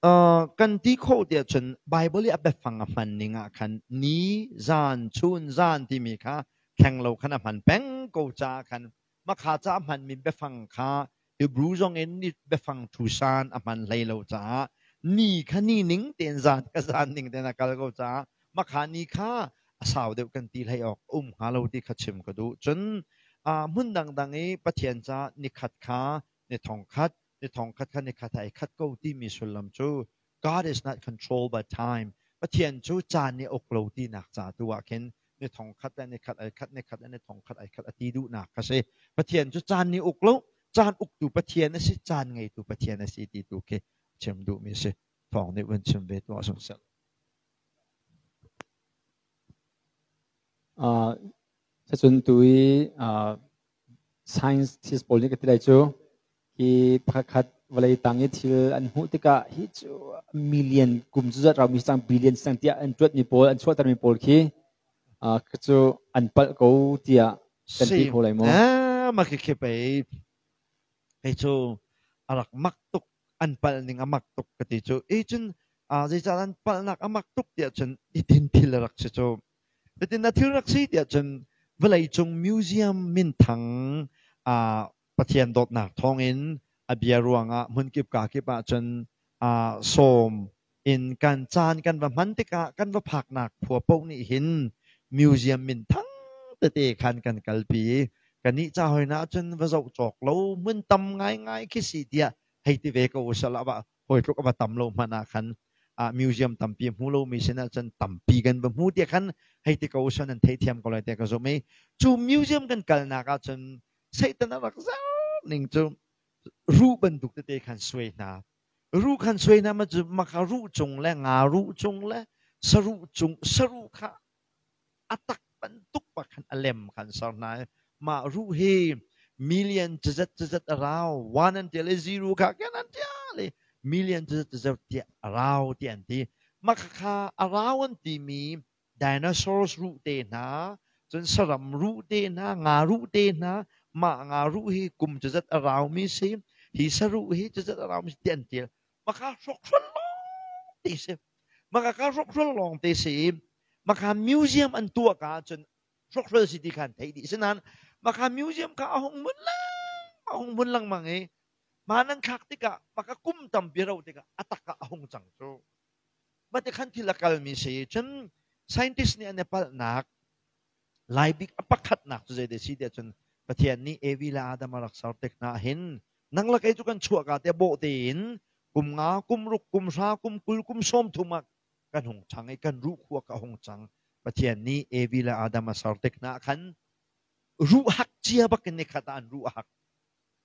Speaker 3: Kan ti khawh tiah cun Baibal i a biafang a hman ning ah khan ni, zan, chun, zan timi kha thleng lo khan a hman peng ko caah khan makha ca a hmanmi biafang kha Hebrew zong in ni biafang thu san a hman hlei lo caah ni kha ni ning tein zan ka zan ning tein a kal ko caah makha ni kha a sau deuh kan ti hlei awk um hnga lo ti kha chim ka duh. Cun hmun dangdang i Pathian ca nikhat kha ni thong khat ni thong khat kha ni khat ai khat ko timi sullam cu God is not controlled by time. Pathian cu caan nih uk lo tinak ca tu ah khin ni thong khat le ni khat ai khat ni khat le ni thong khat ai khat a ti duhnak kha si. Pathian cu caan nih uk lo, caan uktu Pathian a si, caan ngeitu Pathian a si ti tu khi chim duhmi si. Thawng nih vun chim ve tuah sung sel.
Speaker 1: Cun tu i scientist pawl nih ka ti lai cu hi pakhatkhat vawlei tang i thil an hmuh tikah hi cu million kum cu zat raumi cang billion cang tiah an tuatmi pawl an chuahtermi pawl khi cu an palh ko tiah kan ti kho lai maw?
Speaker 3: Mah khi pei kei cu a rak mak tuk an palh ning a mak tuk ka ti cu e cun zeicah an palhnak a mak tuk tiah cun itin thil a rak si cu Cutin na thil rak si tiah cun vawleicung museum minthang Pathian dawtnak thawngin a bia ruangah hmunkip kakip ah cun sawm in kan caan kan va hman tikah kan va phaknak khua paoh nih hin museum minthang tete khan kan kalpi i kannih ca hoi na cun va zoh cawk lo hmun tam ngaingai khi si tiah hei ti ve ko usala hawi tluk a va tam lo hmanh ah khan museum tampi hmu lomi sin ah cun tampi kan va hmu tiah khan hei ti ko usan an theithiam ko lai tiah ka zumh i cu museum kan kalnak ah cun Satan a rak zar ning cu ruh bantuk tete khan suai hna ruh khan suai hna ma cu maka ruh cung le nga ruh cung le saruh cung saruh kha a tak bantuk pa khan a lem khan ser hna i mah ruh hi million cazat cazat a rau one an tial i zero kha ken an tial i million cazat cazat tiah a rau tiah an ti mah khakha a rau an timi dinosaurs ruh te hna cun saram ruh te hna nga ruh te hna mah nga ruh hi kum cazat a raumi si hi saruh hi cazat a raumi si ti an tial maka hrokhrol lawng te si maka ka hrokhrol lawng te si maka museum an tuah ka cun hrokhrol si ti khan theih dih sinan maka museum kha a hung mun lengmang a hung mun lengmang i ma nan thlak tikah maka kum tampi ro tikah a tak ah a hung cang cu mate khan thil a kalmi si cun scientist nih an i palhnak Lai bik a pakhatnak cu zei si tiah cun Pathian nih Evi le Adam a rak ser tik hna hin nang le kei cu kan chuahka te bawh tein kum nga, kum ruk, kum hra, kum 20, kum 30 ah kan hung ṭhang i kan ruh khua ka hung cang. Pathian nih Evi le Adam a ser tik hna khan ruh hak cia bak in nikhat ah an ruh a hak.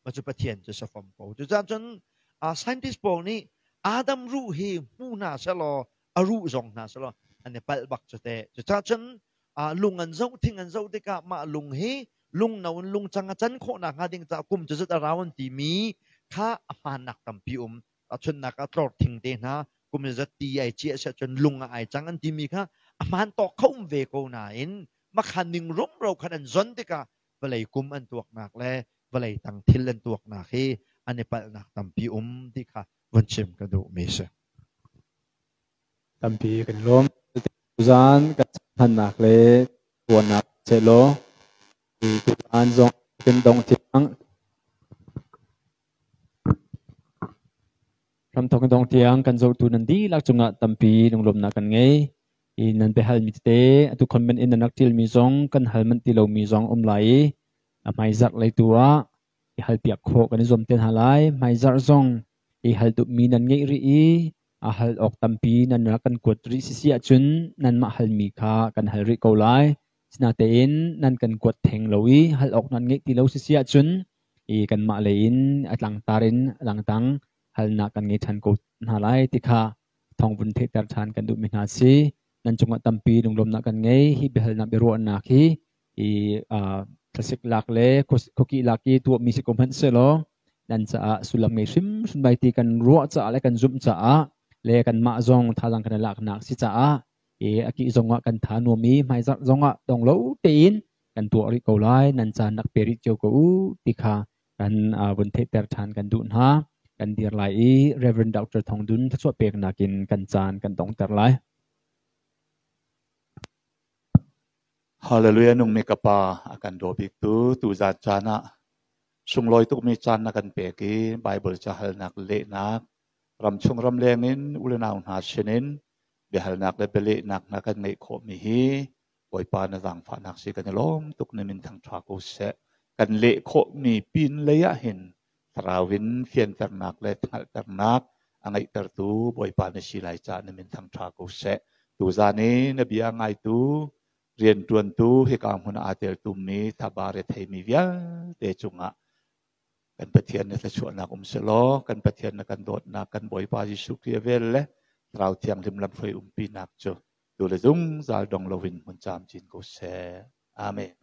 Speaker 3: Mah cu Pathian cu safam ko. Cucaah cun scientist pawl nih Adam ruh hi hmu hna selaw A ruh zong hna selaw an i palh bak cu teh. Cucaah cun lung an zoh, thing an zoh tikah mah lung hi lungno in lungcang a can khawhnak hnga ding caah kum cu zat a rau an timi kha a hmaannak tampi um. Tahchunhnak ah tlor thing te hna kum zat ti ai ciah siah cun lung ah ai cang an timi kha a hmaan tawk kho um ve ko nain makhan ning rumro khan an zon tikah vawlei kum an tuaknak le vawlei tang thil an tuaknak hi an i palhnak tampi um ti kha vun chim ka duhmi si.
Speaker 1: Tampi kan lawm. Tuzaan kan hmannak le tuannak selaw tuzaan zong kan dong tiang Ramthok dong tiang kan zohtu nan dihlak cungah tampi lunglawmhnak kan ngei. I nan biahalmi tete atu comment in nan rak ṭialmi zong kan hal manh ti lomi zong um lai i a hmaizarh lei tu ah i halpiak khawh kan i zuam te hna lai. Hmaizarh zong i hal duhmi nan ngeih rih i a hal awk tampi nan rak kan kuat rih sisi ahcun nanmah halmi kha kan hal rih ko lai. Sinatein nan kan kuat theng lo i hal awk nan ngeih ti lo sisi ahcun i kanmah lei in a tlangtar in a dangdang halnak kan ngei ṭhan ko hna lai ti kha thawng vun theihter ṭhan kan duhmi hna si. Nan cungah tampi lunglawmnak kan ngei. Hi biahalnak biaruahnak hi i thlasik lak le khuakih lak i tuahmi si ko hmanh sehlaw nan caah sullam ngei hrimhrim lai ti kan ruah caah le kan zumh caah le kanmah zong thazaang kan i laknak si caah i a kih zongah kan tha nuam i hmaizarh zongah dong lo tein kan tuah rih ko lai. Nan caan rak pe rih cio ko u ti kha kan vun theihter ṭhan kan duh hna. Kan dir lai i Reverend Dr. Thong Dun thluachuah peknak in kan caan kan dongter lai.
Speaker 2: Hallelujah nungmi ka pa a kan daw bik tu tuzan caan ah sunglawi tukmi caan na kan pek i Bible cahalnak lehnak ramchung ramleng in ulenau hna sinin biahalnak le bialehnak hna kan ngeih khawhmi hi Bawipa na zaangfahnak si kan i lawm tuk na min thangṭha ko seh. Kan leh khawhmi pin lei ah hin thlarau in fianternak le hngalhternak a ngeihtertu Bawipa na si lai caah na min thangṭha ko seh. Tuzan i na bia ngaitu rianṭuantu hika hmun ah aa teltummi thaba retheimi vialte cungah kan Pathian na thluachuahnak um selaw kan Pathian na kan dawtnak kan Bawipa Jesuh Khrih a vel le Thlarau Thianghlim lamhruai umpinak cu tu le zungzal dong loin hmun camcin ko seh. Amen.